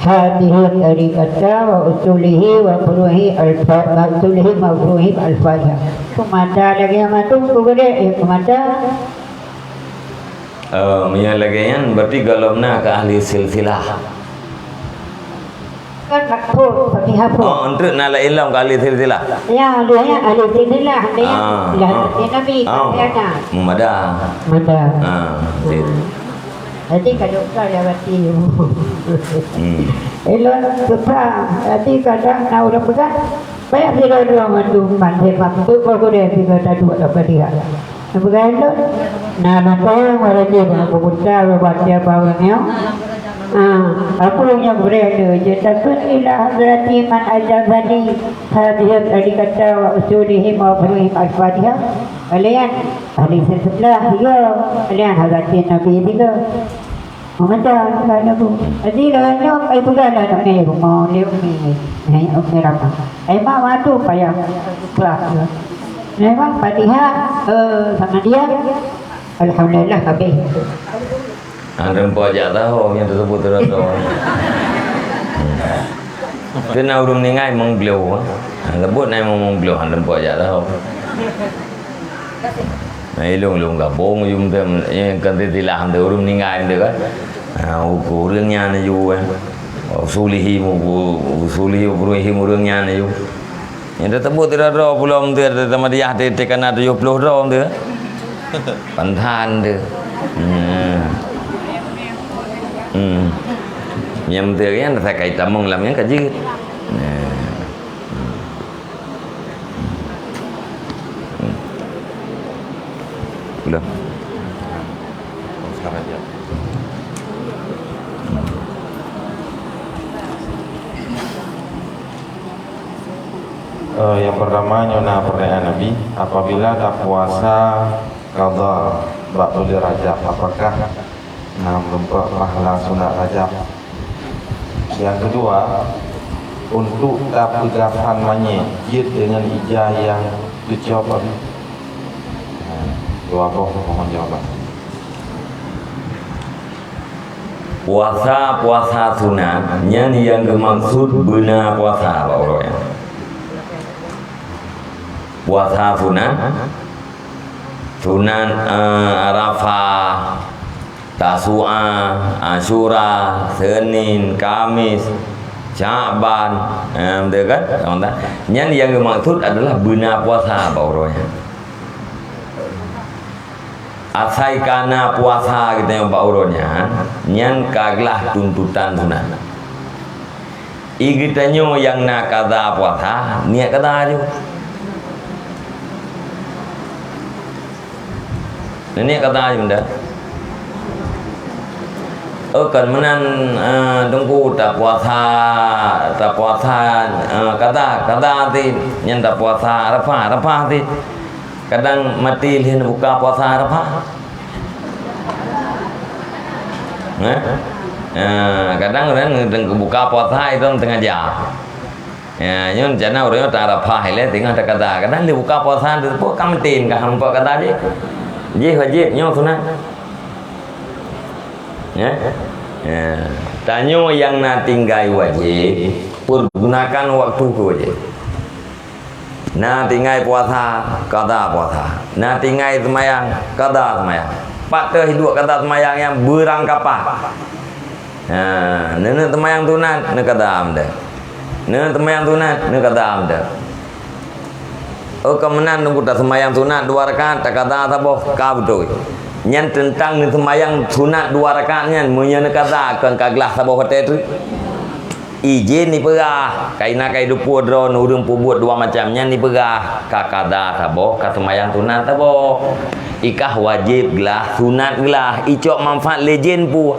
hadhihi tarikata wa usulihi wa furuhi al-fa-, wa usulihi wa furuhi al-Fatihah. Pemada lagi yang matu, tu gede, eh, pemada. Eh, meunyoe lagèe nyan, berarti gohlom na keu ahli silsilah. Kan mak phôn, Fatihah phôn. Oh, enteuk na laén lom keu ahli silsilah. Ya, dia ya, ahli silsilah, dia ya, Ah, dia ah. Nabi, Ah, dia ada. Mumada. Mada. Ah, sip. Jadi, kalau kau dah mati. Hmm. Elok, susah. Jadi, kadang na ureueng peugah, payah sidroe-droe mandum, mandum, mandum, mandum, mandum, mandum, mandum, mandum, mandum, Peugah lôn, na mata nyang meurajin, na buta, beubaca bak ureueng nyoe. Ah, aku nyang bri lôn, jeuet takheun ila hadrati man ajazani hadhihi tarikata wa usulihi wa furu'ihi. Al-Fatihah. Kalian ahli silsilah tiga, kalian hadratin Nabi tiga. Meunyoe ka nyoe, jadi ka nyoe, ai peugah lé aneuk nyoe rumoh lé umi, nyoe umi Rama. Ai mak, mak tu payah ikhlas. Memang Fatihah, eh, sama dia, alhamdulillah, habis. Hana teumpat jak tahu nyang teusebut tu. Keu na ureueng ninggai meungbloe. Hana teubeuet na meungbloe, hana teumpat jak tahu. Nah, ilong-ilong gabong yum tem, nyang kan titilah tem ureueng ninggai tem kan. Ha, uku ureueng nyan aju, eh. Usulihi, uku, usulihi, uku ureueng nyan aju. Nyang teutebut sidroe-droe pulo meunteu, tamadiah teuka na tujoh ploh droe meunteu. Pantan teu. Hmm. Hmm. Nyang meunteu nyan sakai tamong lam nyang ka jeuet. Nah. Hmm. Belum. Eh, yang pertama, nyoe na pertanyaan Nabi, apabila tapuasa qadha bak buleuen Rajab, apakah na meurumpok pahala sunat Rajab? Yang kedua, untuk tapeugasan manyét jeuet deungon ija nyang teucok, Abi? Nah, dua boh mohon jawaban. Puasa, puasa sunat, nyan nyang geumaksud beuna puasa bak uroe nyan. Puasa sunat, sunat, eh, Arafah, Tasu'a, Asyura, Senin, Kamis, Sya'ban, eh, beutôi kan? Nyan nyang geumaksud adalah beuna puasa bak uroe nyan. Asai ka na puasa geutanyoe bak uroe nyan, nyan ka glah tuntutan sunat. I geutanyoe nyang na kada puasa, niet kada ju. Niet kada ju ndak? Oh, kon meunan, eh, Teungku, tapuasa, tapuasa, eh, kada, kada ti, nyan tapuasa Arafah, Arafah ti. Kadang maté lheueh buka puasa Arafah. Eh? Eh, kadang ureueng buka puasa itu teungoh jam. Ya, nyoe rencana ureueng nyoe ta Arafah ilée teungoh takada. Kadang lheueh buka puasa teupeu ka meutin ka hampa kada jih. Jih wajéb, nyoe sunat. Ya. Ya. Tanyoe nyang na tinggai wajéb, pergunakan waktu keu wajéb. Na tinggai puasa, kada puasa. Na tinggai seumayang, kada seumayang. Pat teuh hidup kada seumayang nyang beurangkapat. Ha, neuneuk seumayang sunat, neukada meuda. Neuneuk seumayang sunat, neukada meuda. Oh, ka meunan Teungku, taseumayang sunat dua rakaat, takada saboh, ka beutôi. Nyan teuntang neuseumayang sunat dua rakaat nyan, meunyoe neukada, kon ka glah saboh watée teuk. Idhin ipeugah, kaina kai dupo droe ureueng peubuet dua macam nyan ipeugah, ka kada saboh, ka seumayang sunat saboh. Ikah wajéb glah, sunat glah, icok manfaat lé jén pu.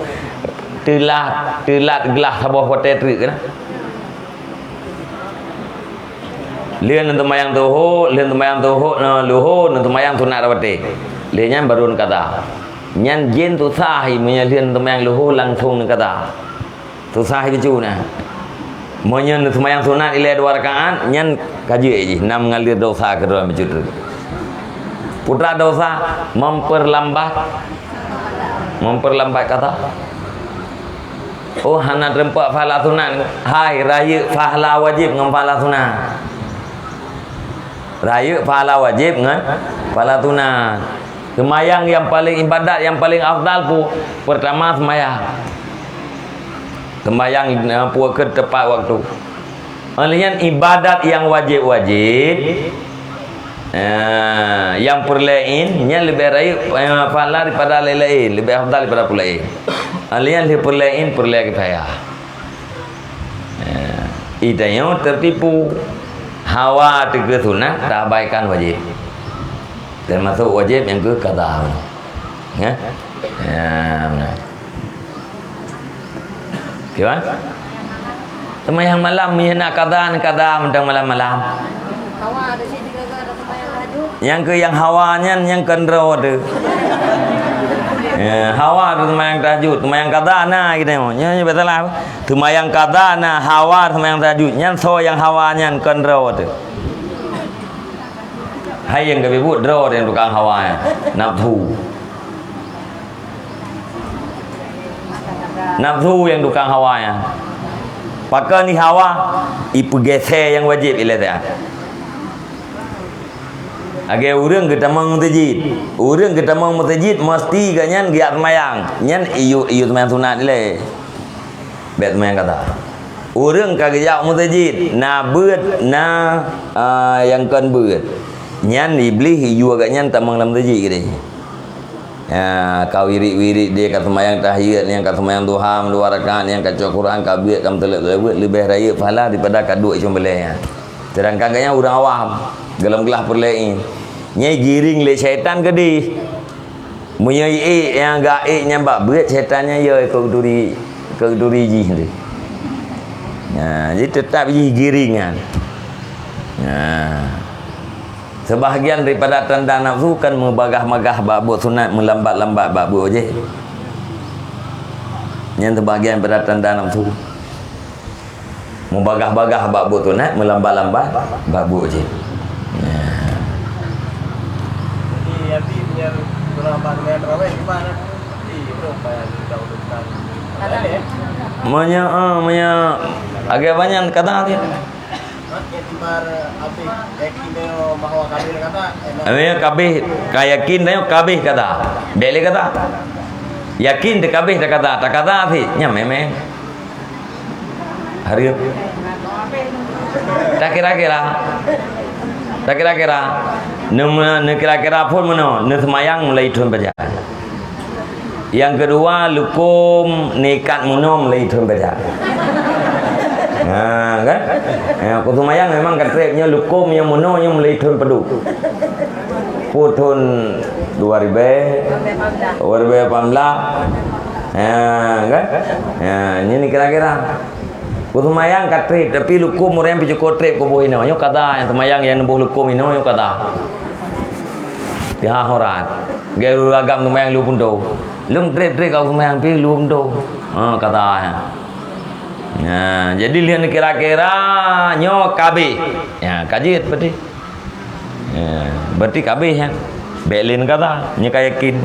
Teulat, teulat glah saboh watée treuk keunan. Lheueh neuseumayang tuho, lheueh neuseumayang tuho, luho, neuseumayang sunat watée. Lheueh nyan baru neukada. Nyan jén susah meunyoe lheueh neuseumayang luho langsong neukada. Susah bacut na. Meunyoe neuseumayang sunat ilée dua rakaat, nyan ka jeuet jih, na meungalir dosa keudroe bacut. Putra dosa memperlambat, memperlambat kada. Oh, hana teureumpok pahala sunat. Hai, rayeuk pahala wajéb ngon pahala sunat. Rayeuk pahala wajéb ngon pahala sunat. Seumayang nyang paleng ibadat, nyang paleng afdal pu, peurtama seumayang. Seumayang, eh, pu keu teupat waktu. Óh lheueh nyan ibadat nyang wajéb-wajéb, eh, nyang peureulée in, nyan leubeh rayeuk, eh, pahala daripada laén-laén, leubeh afdal daripada peue laén. Óh lheueh nyan lheueh peureulée in, peureulée kifayah. Eh, i tanyoe teutipu. Hawa teuh keu sunat, taabaikan wajéb. Teumasok wajéb nyang keu kada. Ya? Ya, beuna. Kiban? Seumayang malam, meunyoe na kada, kada mantong malam-malam. Nyang keu nyang hawa nyan, nyang kon droe teuh. Ya, hawa teuh seumayang tahajud, seumayang kada na kiban. Nyan, nyan biasalah. Seumayang kada na hawa seumayang tahajud. Nyan soe nyang hawa nyan kon droe teuh. Hai nyang ka buet droe teuh nyang tukang hawa nyan. Nafsu. Nafsu nyang tukang hawa nyan. Pakon i hawa, ipeugeuseue nyang wajéb ilée teuh. Lagée ureueng geutamong meuseujid. Ureueng geutamong meuseujid, meuseuti gobnyan geujak seumayang. Nyan iyue, iyue seumayang sunat ilée. Bék seumayang kada. Ureueng ka geujak meuseujid, na beuet, na, ah, nyang kon beuet. Nyan Iblih iyue gobnyan tamong lam meuseujid keudeh. Ya, ka wirit-wirit dia, ka seumayang tahiyat, nyang ka seumayang duha dua rakaat, nyang ka cok Quran, ka beuet, ka meuteuleuek, leubeh rayeuk pahala daripada ka duek i cong beulée nyan. Seudangkan gobnyan ureueng awam, golom glah peureulée in. Nyan igiring lé syaitan keudeh. Meunyoe iék nyang geuék nyan bak beuet, syaitan nyan yo keu turi, keu turi jih tu. Nah, jadi teutap jih giring nyan. Nah. Seubahgian daripada tanda nafsu kan meubagah-bagah bak buet sunat, meulambat-lambat bak buet wajéb. Nyan seubahgian daripada tanda nafsu. Meubagah-bagah bak buet sunat, meulambat-lambat bak buet wajéb. Nah. Jadi, Abi punya surah bak dengan raweh gimana? Iya, belum payah kita udutkan. Meunyoe, eh, meunyoe agak banyak kata dia. Iktibar habéh, yakin nyoe bahwa kabéh kata, eh, Meunyoe kabéh, ka yakin tanyoe kabéh kata. Bék lé kata. Yakin teuh kabéh takata, takata sit, nyan mé-mé. Hareuem. Takira-kira. Takira-kira, neu-, neukira-kira phon meunoe, neuseumayang mulai thon pajan. Nyang keudua, lukôm neikat meunoe mulai thon pajan. Ha, kan? Ya, kuseumayang memang ka trép nyoe lukôm nyang meunoe nyoe mulai thon padum. Peue thon dua ribèe, dua ribèe lapan belas. Ha, kan? Ya, nyoe neukira-kira. Kuseumayang ka trép, tapi lukôm ureueng pih cukôp trép kuboh inoe. Nyoe kada nyang seumayang nyang neuboh lukôm inoe, nyoe kada. Pihak horat. Gaya ureueng agam seumayang lheueh punto. Lôn trép-trép ka seumayang pih lheueh punto. Ha, kada. Nah, jadi lheueh neukira-kira nyoe ka abéh. Ya, ka jeuet berarti. Ya, berarti ka abéh nyan. Bèk lé neukata, nyoe ka yakin.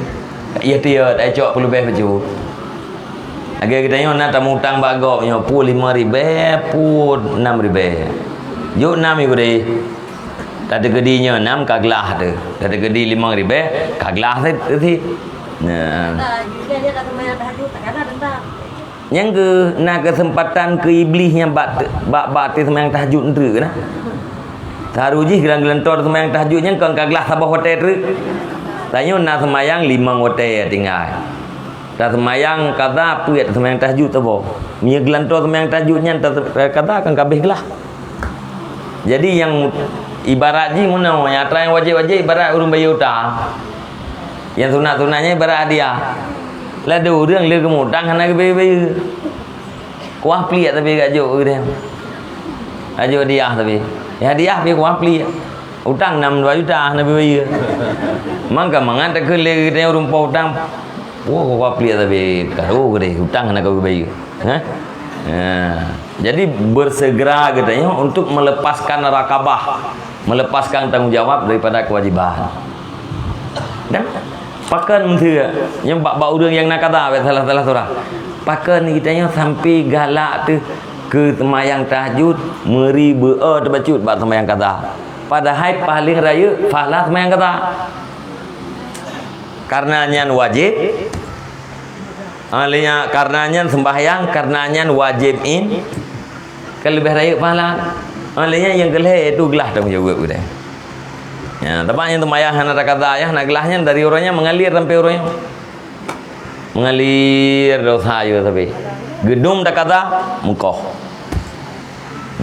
Ikhtiar, ai cok peuleubèh bacut. Lagèe geutanyoe na tamutang bak gob nyoe, peue limong ribèe, peue nam ribèe. Jok nam ié gurèe. Tateukeudi nyoe nam ka glah teuh. Tateukeudi limong ribèe, ka glah teuh, teuh. Nah. Nyang keuh na keuseumpatan keu iblih nyan bak, bak, bak teuseumayang tahajud eunteuk na. Saharôh jih geulan-geulantoe teuseumayang tahajud nyan kon ka glah saboh watèe treuk. Tanyoe na seumayang limong watèe tinggai. Taseumayang kada peuet seumayang tahajud saboh. Meunyoe geulantoe seumayang tahajud nyan ta-, kada kan ka abéh glah. Jadi nyang ibarat jih meunoe, nyang atra nyang wajéb-wajéb ibarat ureueng bayeue utang. Nyang sunat-sunat nyan ibarat hadiah. Ladôm ureueng lé geumutang hana geubayeue-bayeue. Kuah pliek tapi gak jok geutanyoe. Gak jok hadiah tapi. Ya hadiah pi kuah pliek. Utang nam dua juta hana geubayeue. Mangka mangat takheun lé geutanyoe ureueng po utang. Wah, kuah pliek tapi. Karo geude utang hana geubayeue. Hah? Ya. Jadi bersegera geutanyoe untuk melepaskan rakabah, melepaskan tanggung jawab daripada kewajiban. Dan pakon meuseu nyang bak, bak ureueng nyang na kada bèk salah-salah surah. Pakon geutanyoe sampai galak teuh keu seumayang tahajud meuri beu-e teubacut bak seumayang kada. Padahai paléng rayeuk pahala seumayang kada. Karena nyan wajéb, Alèh nyan, karena nyan sembahyang, karena nyan wajéb in, ka leubeh rayeuk pahala. Alèh nyan nyang keu lhèe itu glah tanggong jaweueb geude. Ya, teuma nyang teumayang hana takada, ya, hana glah nyan dari uroe nyan mengalir sampai uroe nyoe. Mengalir dosa jih sabe. Geudum takada, mukoh.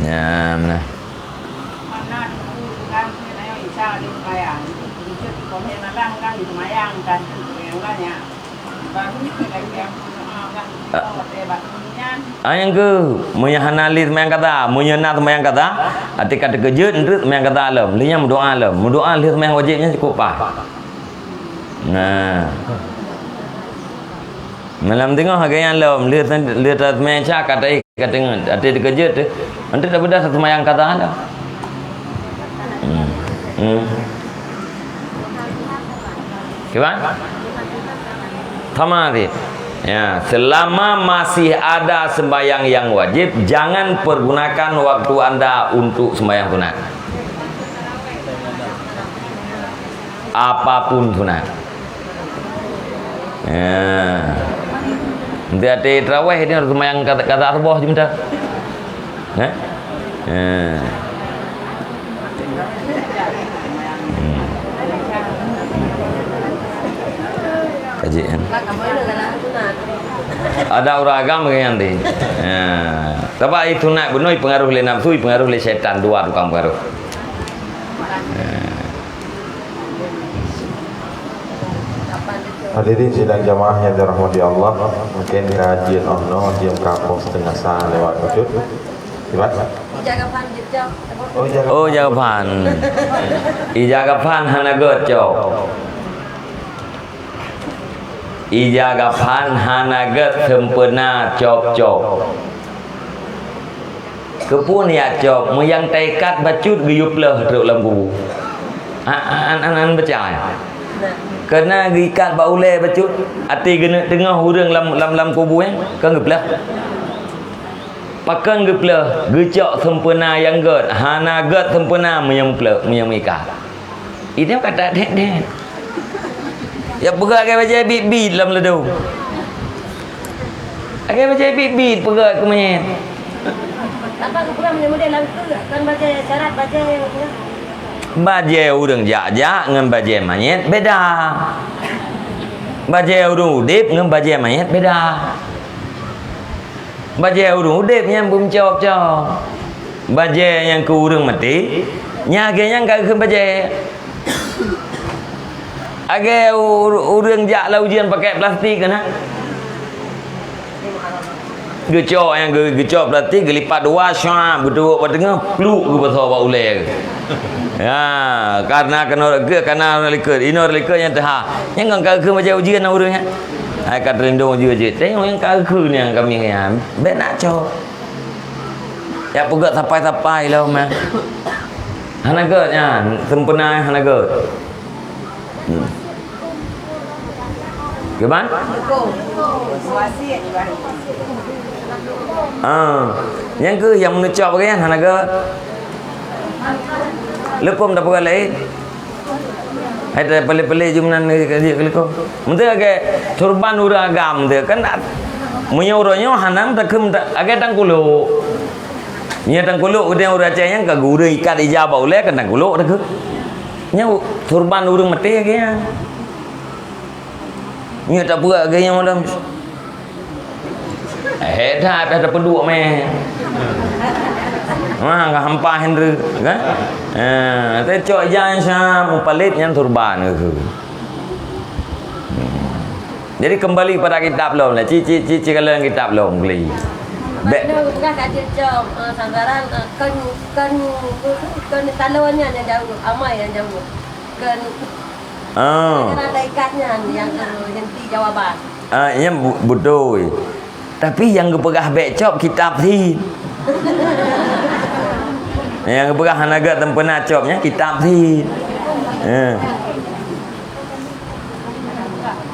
Nyan nah. Ah, nyang keu, meunyoe hana lé seumayang kada, meunyoe na seumayang kada, até ka teukeujeuet, enteuk seumayang kada lom, lheueh nyan meudoa lom. Meudoa lheueh seumayang wajéb nyan cukôp paih. Nah. Malam teungoh lagèe nyan lom, lheueh, lheueh taseumayang Isya ka taéh ka teungeut, até teukeujeuet teuh. Enteuk tabeudôh taseumayang kada lom. Hmm. Hmm. Kiban? Sama sih. Ya, selama masih ada sembahyang yang wajib, jangan pergunakan waktu anda untuk sembahyang sunat. Apapun sunat. Ya. Nanti ada tarawih ni harus sembahyang kata, kata subuh je minta. Eh? Eh. Hmm. Kaji kan? Ada ureueng agam lagèe nyan deh. Ya. Tapi itu nak bunoe pengaruh lé nafsu, pengaruh lé syaitan, dua tukang pengaruh. Ya. Hadirin sidang jamaah yang dirahmati Allah, mungkin kajian ono jam kapok setengah sah lewat wujud. Kiban? Ija Gafan jejak. Oh, ija Gafan. Oh, ija Gafan. Ija Gafan hana gocok. Ija Gafan hana gét sempurna cop-cop. Keupeue neujak cop, meunyo taikat bacut geuyue pleuh trok lam kubu. An, an, an, an baca. Keureuna geuikat bak ulèe bacut, até geuneuk teungoh ureueng lam, lam, lam kubu nyan, kan geupleuh. Pakon geupleuh, geucok sempurna nyang gét, hana gét sempurna meunyo pleuh, meunyo meuikat. Itu kata dek-dek. Ya peugah lagèe bajèe bit-bit lam leudong. Lagèe bajèe bit-bit peugah keu monyét. Apa keu peugah model-model lam tu kan bajèe syarat bajèe peugah. Bajée ureuëng jak-jak ngon bajée manyét beda. Bajée ureuëng udeb ngon bajée manyét beda. Bajée ureuëng udeb nyan beumeucok-cok. Bajée nyang keu ureuëng maté, nyan lagée nyan ka geukheun bajée. Lagée u-, ureuëng jak lam ujeuen pakèk plastik keunan. Geucok nyang geu-, geucok plastik, geulipat dua, syuah, geutuwok bak teungoh, pluk geupasoe bak ulée. Ya, karena keunoe, karena likot, inoe likot nyang teuhah. Nyang ngon ka geukheun bajée ujeuen ureuëng nyan. Hai ka teurindong ujeuen jih. Tengok nyang ka geukheun nyang kami nyan. Bék nak cok. Ya peugah sapai-sapai lom, eh. Hana gét nyan, sempena hana gét. Hmm. Gimana? Ah, nyang keuh nyang meunucok bagian hana gét. Leupom dah peugah lain. Hai, ta peulé-peulé jeuem nan ka jeuet keu likot. Meunteue lagée turban ureuëng agam meunteue kan, meunyoe uroe nyoe hana takheun ta-, lagée tangkulok. Nyoe tangkulok geutanyoe ureuëng Aceh nyan ka gurée ikat ija bak ulée kan tangkulok takheun. Nyoe turban ureuëng maté lagée nyan. Nyoe tapeugah lagée nyoe lom. Eh, that, dah tapeuduek meh. Wah, ka hampa hindru, kan? Eh, tacok jan sa mupalét nyan turban ke. Hmm. Jadi kembali pada kitab lom lah. Ci, ci, ci, ci kalau kitab lom kali. Bek. Bak peugah ka jeuet cok, eh, sandaran, eh, kon, kon, kon taloe nyan nyang jaweueb, amai nyang jaweueb. Kon. Ah. Kan ada ikat nyan nyang, eh, henti jawaban. Ah, nyan bu-, beutôi. Tapi nyang geupeugah bék cop kitab cit. Nyang geupeugah hana gét teumpeuna cop nyan kitab cit. Eh.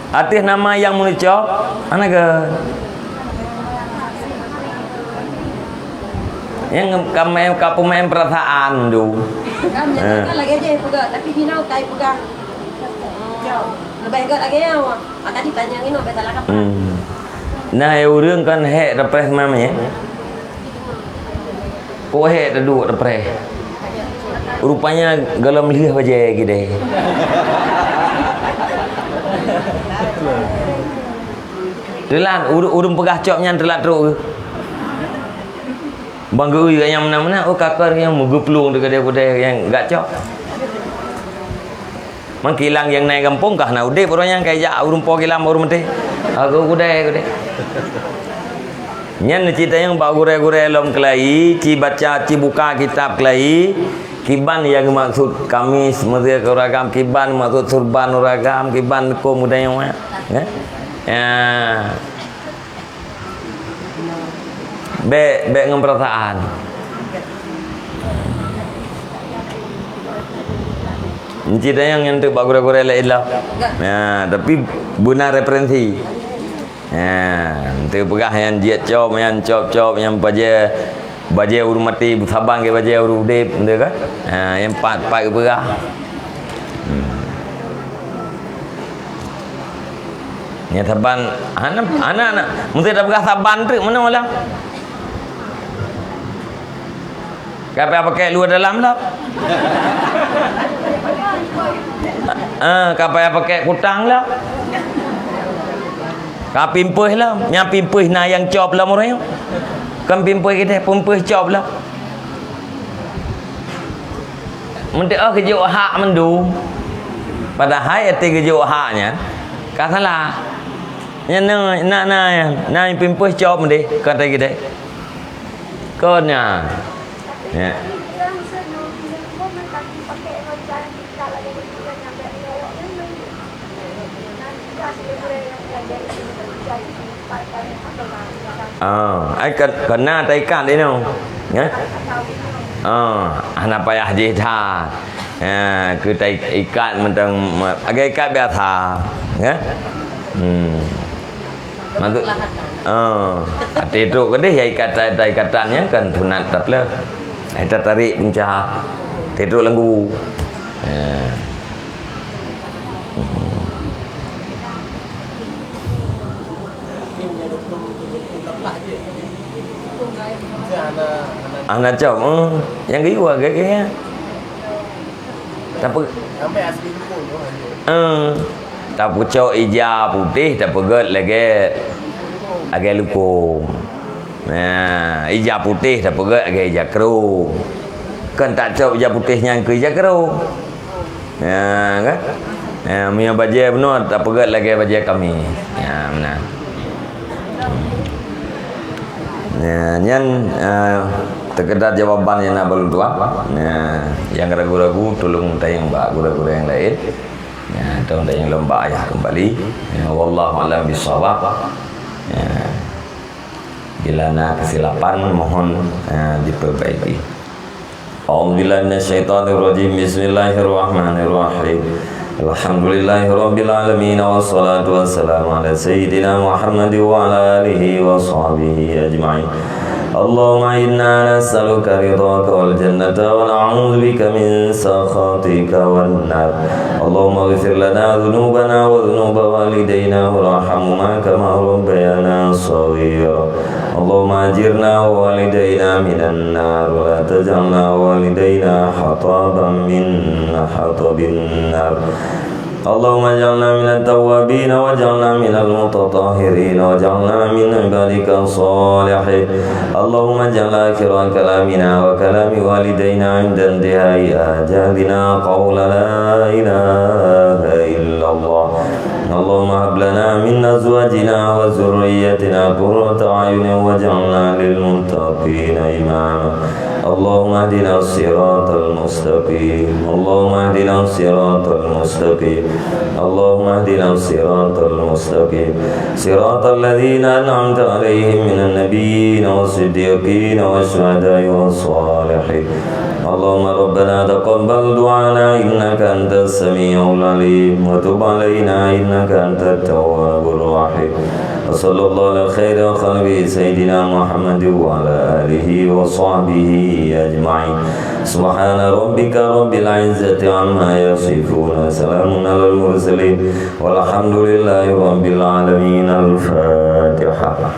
Ateueh nama nyang meucop, hana gét. Nyang ka main, ka peumain perasaan tu. Kan, eh, kan lagée jih peugah, tapi jinoe kai peugah. Leubeh gét lagée nyan, wah. Maka ditanya ngino, biasa lah kapan. Hmm. Nah, eh, ureuëng kan hék repreh mam, ya? Kok hék teuduek repreh? Rupanya golom lheueh bajée gidée. Teulat, ureuëng, ureuëng peugah cop nyan teulat trok. Bang geu nyang meunan-meunan, oh, kakar nyang meugeuplueng teuh keudeh-keudeh nyang gak cok. Mang kilang nyang na i gampông ka hana udeb, uroe nyan ka ijak ureuëng po kilang baru meunteh. Aku kudai, kudai. Nyan cit tanyong bak gurée-gurée lom keulayi, ci baca, ci buka kitab keulayi, kiban nyang maksud kamis meuseu keu ureuëng agam, kiban maksud surban ureuëng agam, kiban kôm geutanyoe. Ya. Ya. Bék, bék ngon perasaan. Enci tanyong nyan teuk bak gurée-gurée laén lah. Ya, tapi beuna referensi. Ya, enteuk peugah nyan jiet cop, nyan cop-cop, nyan bajée, bajée ureuëng maté beusaban keu bajée ureuëng udeb, enteuk kan? Ya, nyan pat-pat geupeugah. Hmm. Nyan saban, hana, hana, hana. Meuseuti tapeugah saban treuk meunoe lah. Ka payah pakai luwa dalam lah. Ah, ka payah pakai kutang lah. Ka pimpeuih lah. Nyan pimpeuih na nyang cop lah meureue. Kan pimpeuih geude, pimpeuih cop lah. Meunteuk geujok hak mandum. Padahai até geujok hak nyan ka salah. Nyan na, na, na, na pimpeuih cop meudeh, ka até geude. Kon nyan. Ya. Ah, ai ka, ka na taikat inoe. Ya. Ah, hana payah jih that. Ya, keu taikat mantong, agak ikat biasa. Ya. Hmm. Maksud, ah, até trok keudeh ya ikat, ta-, taikatan nyan kan sunat tapleh. Ai tatarék punca. Até trok lam kubu. Ya. Hmm. Hana cop, eh. Nyang geuyue gaya-gaya. Tapi, eh, tapeucok ija putéh, tapeugét lagée, lagée lukong. Nah, ija putéh tapeugét lagée ija krông. Kan tacok ija putéh nyan keu ija krông. Ya, kan? Ya, meunyoe bajée bunoe tapeugét lagée bajée kamis. Ya, meunan. Ya, nyan, eh, teukeudar jawaban nyang na bak lôn tuan. Ya, nyang ragu-ragu tulông tanyong bak gurée-gurée nyang laén. Ya, tulông tanyong lom bak ayah keumbali. Ya, wallahu a'lam bissawab. Ya. Bila na keusilapan, mohon, eh, dipeurbaiki. A'udzubillahi minasyaitonirrajim. Bismillahirrahmanirrahim. Alhamdulillahirabbil alamin, wassalatu wassalamu ala sayyidina Muhammad wa ala alihi wa sahbihi ajma'in. Allahumma inna nas'aluka ridhaka wal jannata wa na'udzubika min sakhatika wan nar. Allahumma ighfir lana dzunubana wa dzunuba walidayna warhamhuma kama rabbayana shaghira. Allahumma ajirna wa walidayna minan nar, wa la taj'alna wa walidayna hataban min hatabin nar. Allahumma ij'alna minat tawwabin waj'alna minal mutatahhirin waj'alna min ibadika shalihin. Allahumma ij'al akhira kalamina wa kalami walidayna 'inda intihai ajalina qawla la ilaha illallah. Allahumma hab lana min azwajina wa dzurriyyatina qurrata a'yunin waj'alna lil muttaqina imama. Allahumma ihdina siratal mustaqim. Allahumma ihdina siratal mustaqim. Allahumma ihdina siratal mustaqim. Siratal ladzina an'amta 'alaihim minan nabiyyin was siddiqin was syuhada'i was shalihin. Allahumma rabbana taqabbal du'ana innaka antas samiul alim wa tub 'alaina innaka antat tawwabur rahim. Wa sallallahu ala khairi khalqihi sayyidina Muhammad wa ala alihi wa sahbihi ajma'in. Subhana rabbika rabbil izzati amma yasifun. Wa salamun alal mursalin. Walhamdulillahi rabbil alamin. Al-Fatihah.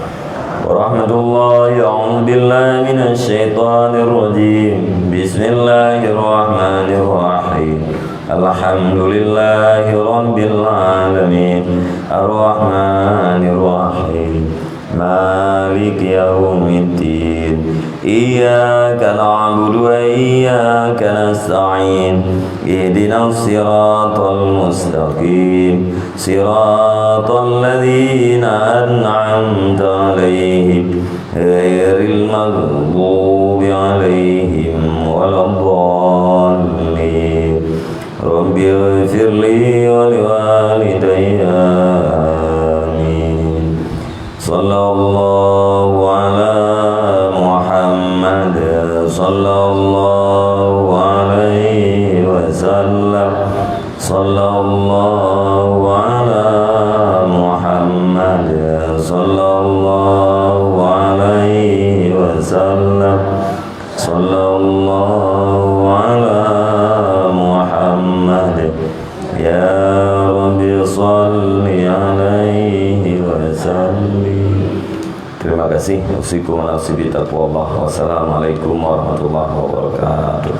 Warahmatullahi, a'udzubillahi minasy syaithanir rajim. Bismillahirrahmanirrahim. Alhamdulillahi rabbil alamin. Arrahmanirrahim. Maliki yaumiddin. Iyyaka na'budu wa iyyaka nasta'in. Ihdinas siratal mustaqim. Siratal ladzina an'amta 'alaihim, ghairil maghdubi 'alaihim waladdallin. Rabbighfirli wa liwalidayya. Amin. Sallallahu ala Muhammad, sallallahu alaihi wasallam. Sallallahu ala Muhammad, sallallahu alaihi wasallam. Sallallahu ala Muhammad. Ya Rabbi, salli alaihi wa sallim. Terima kasih. Usikum wa nafsi bitaqwallah. Wassalamualaikum warahmatullahi wabarakatuh.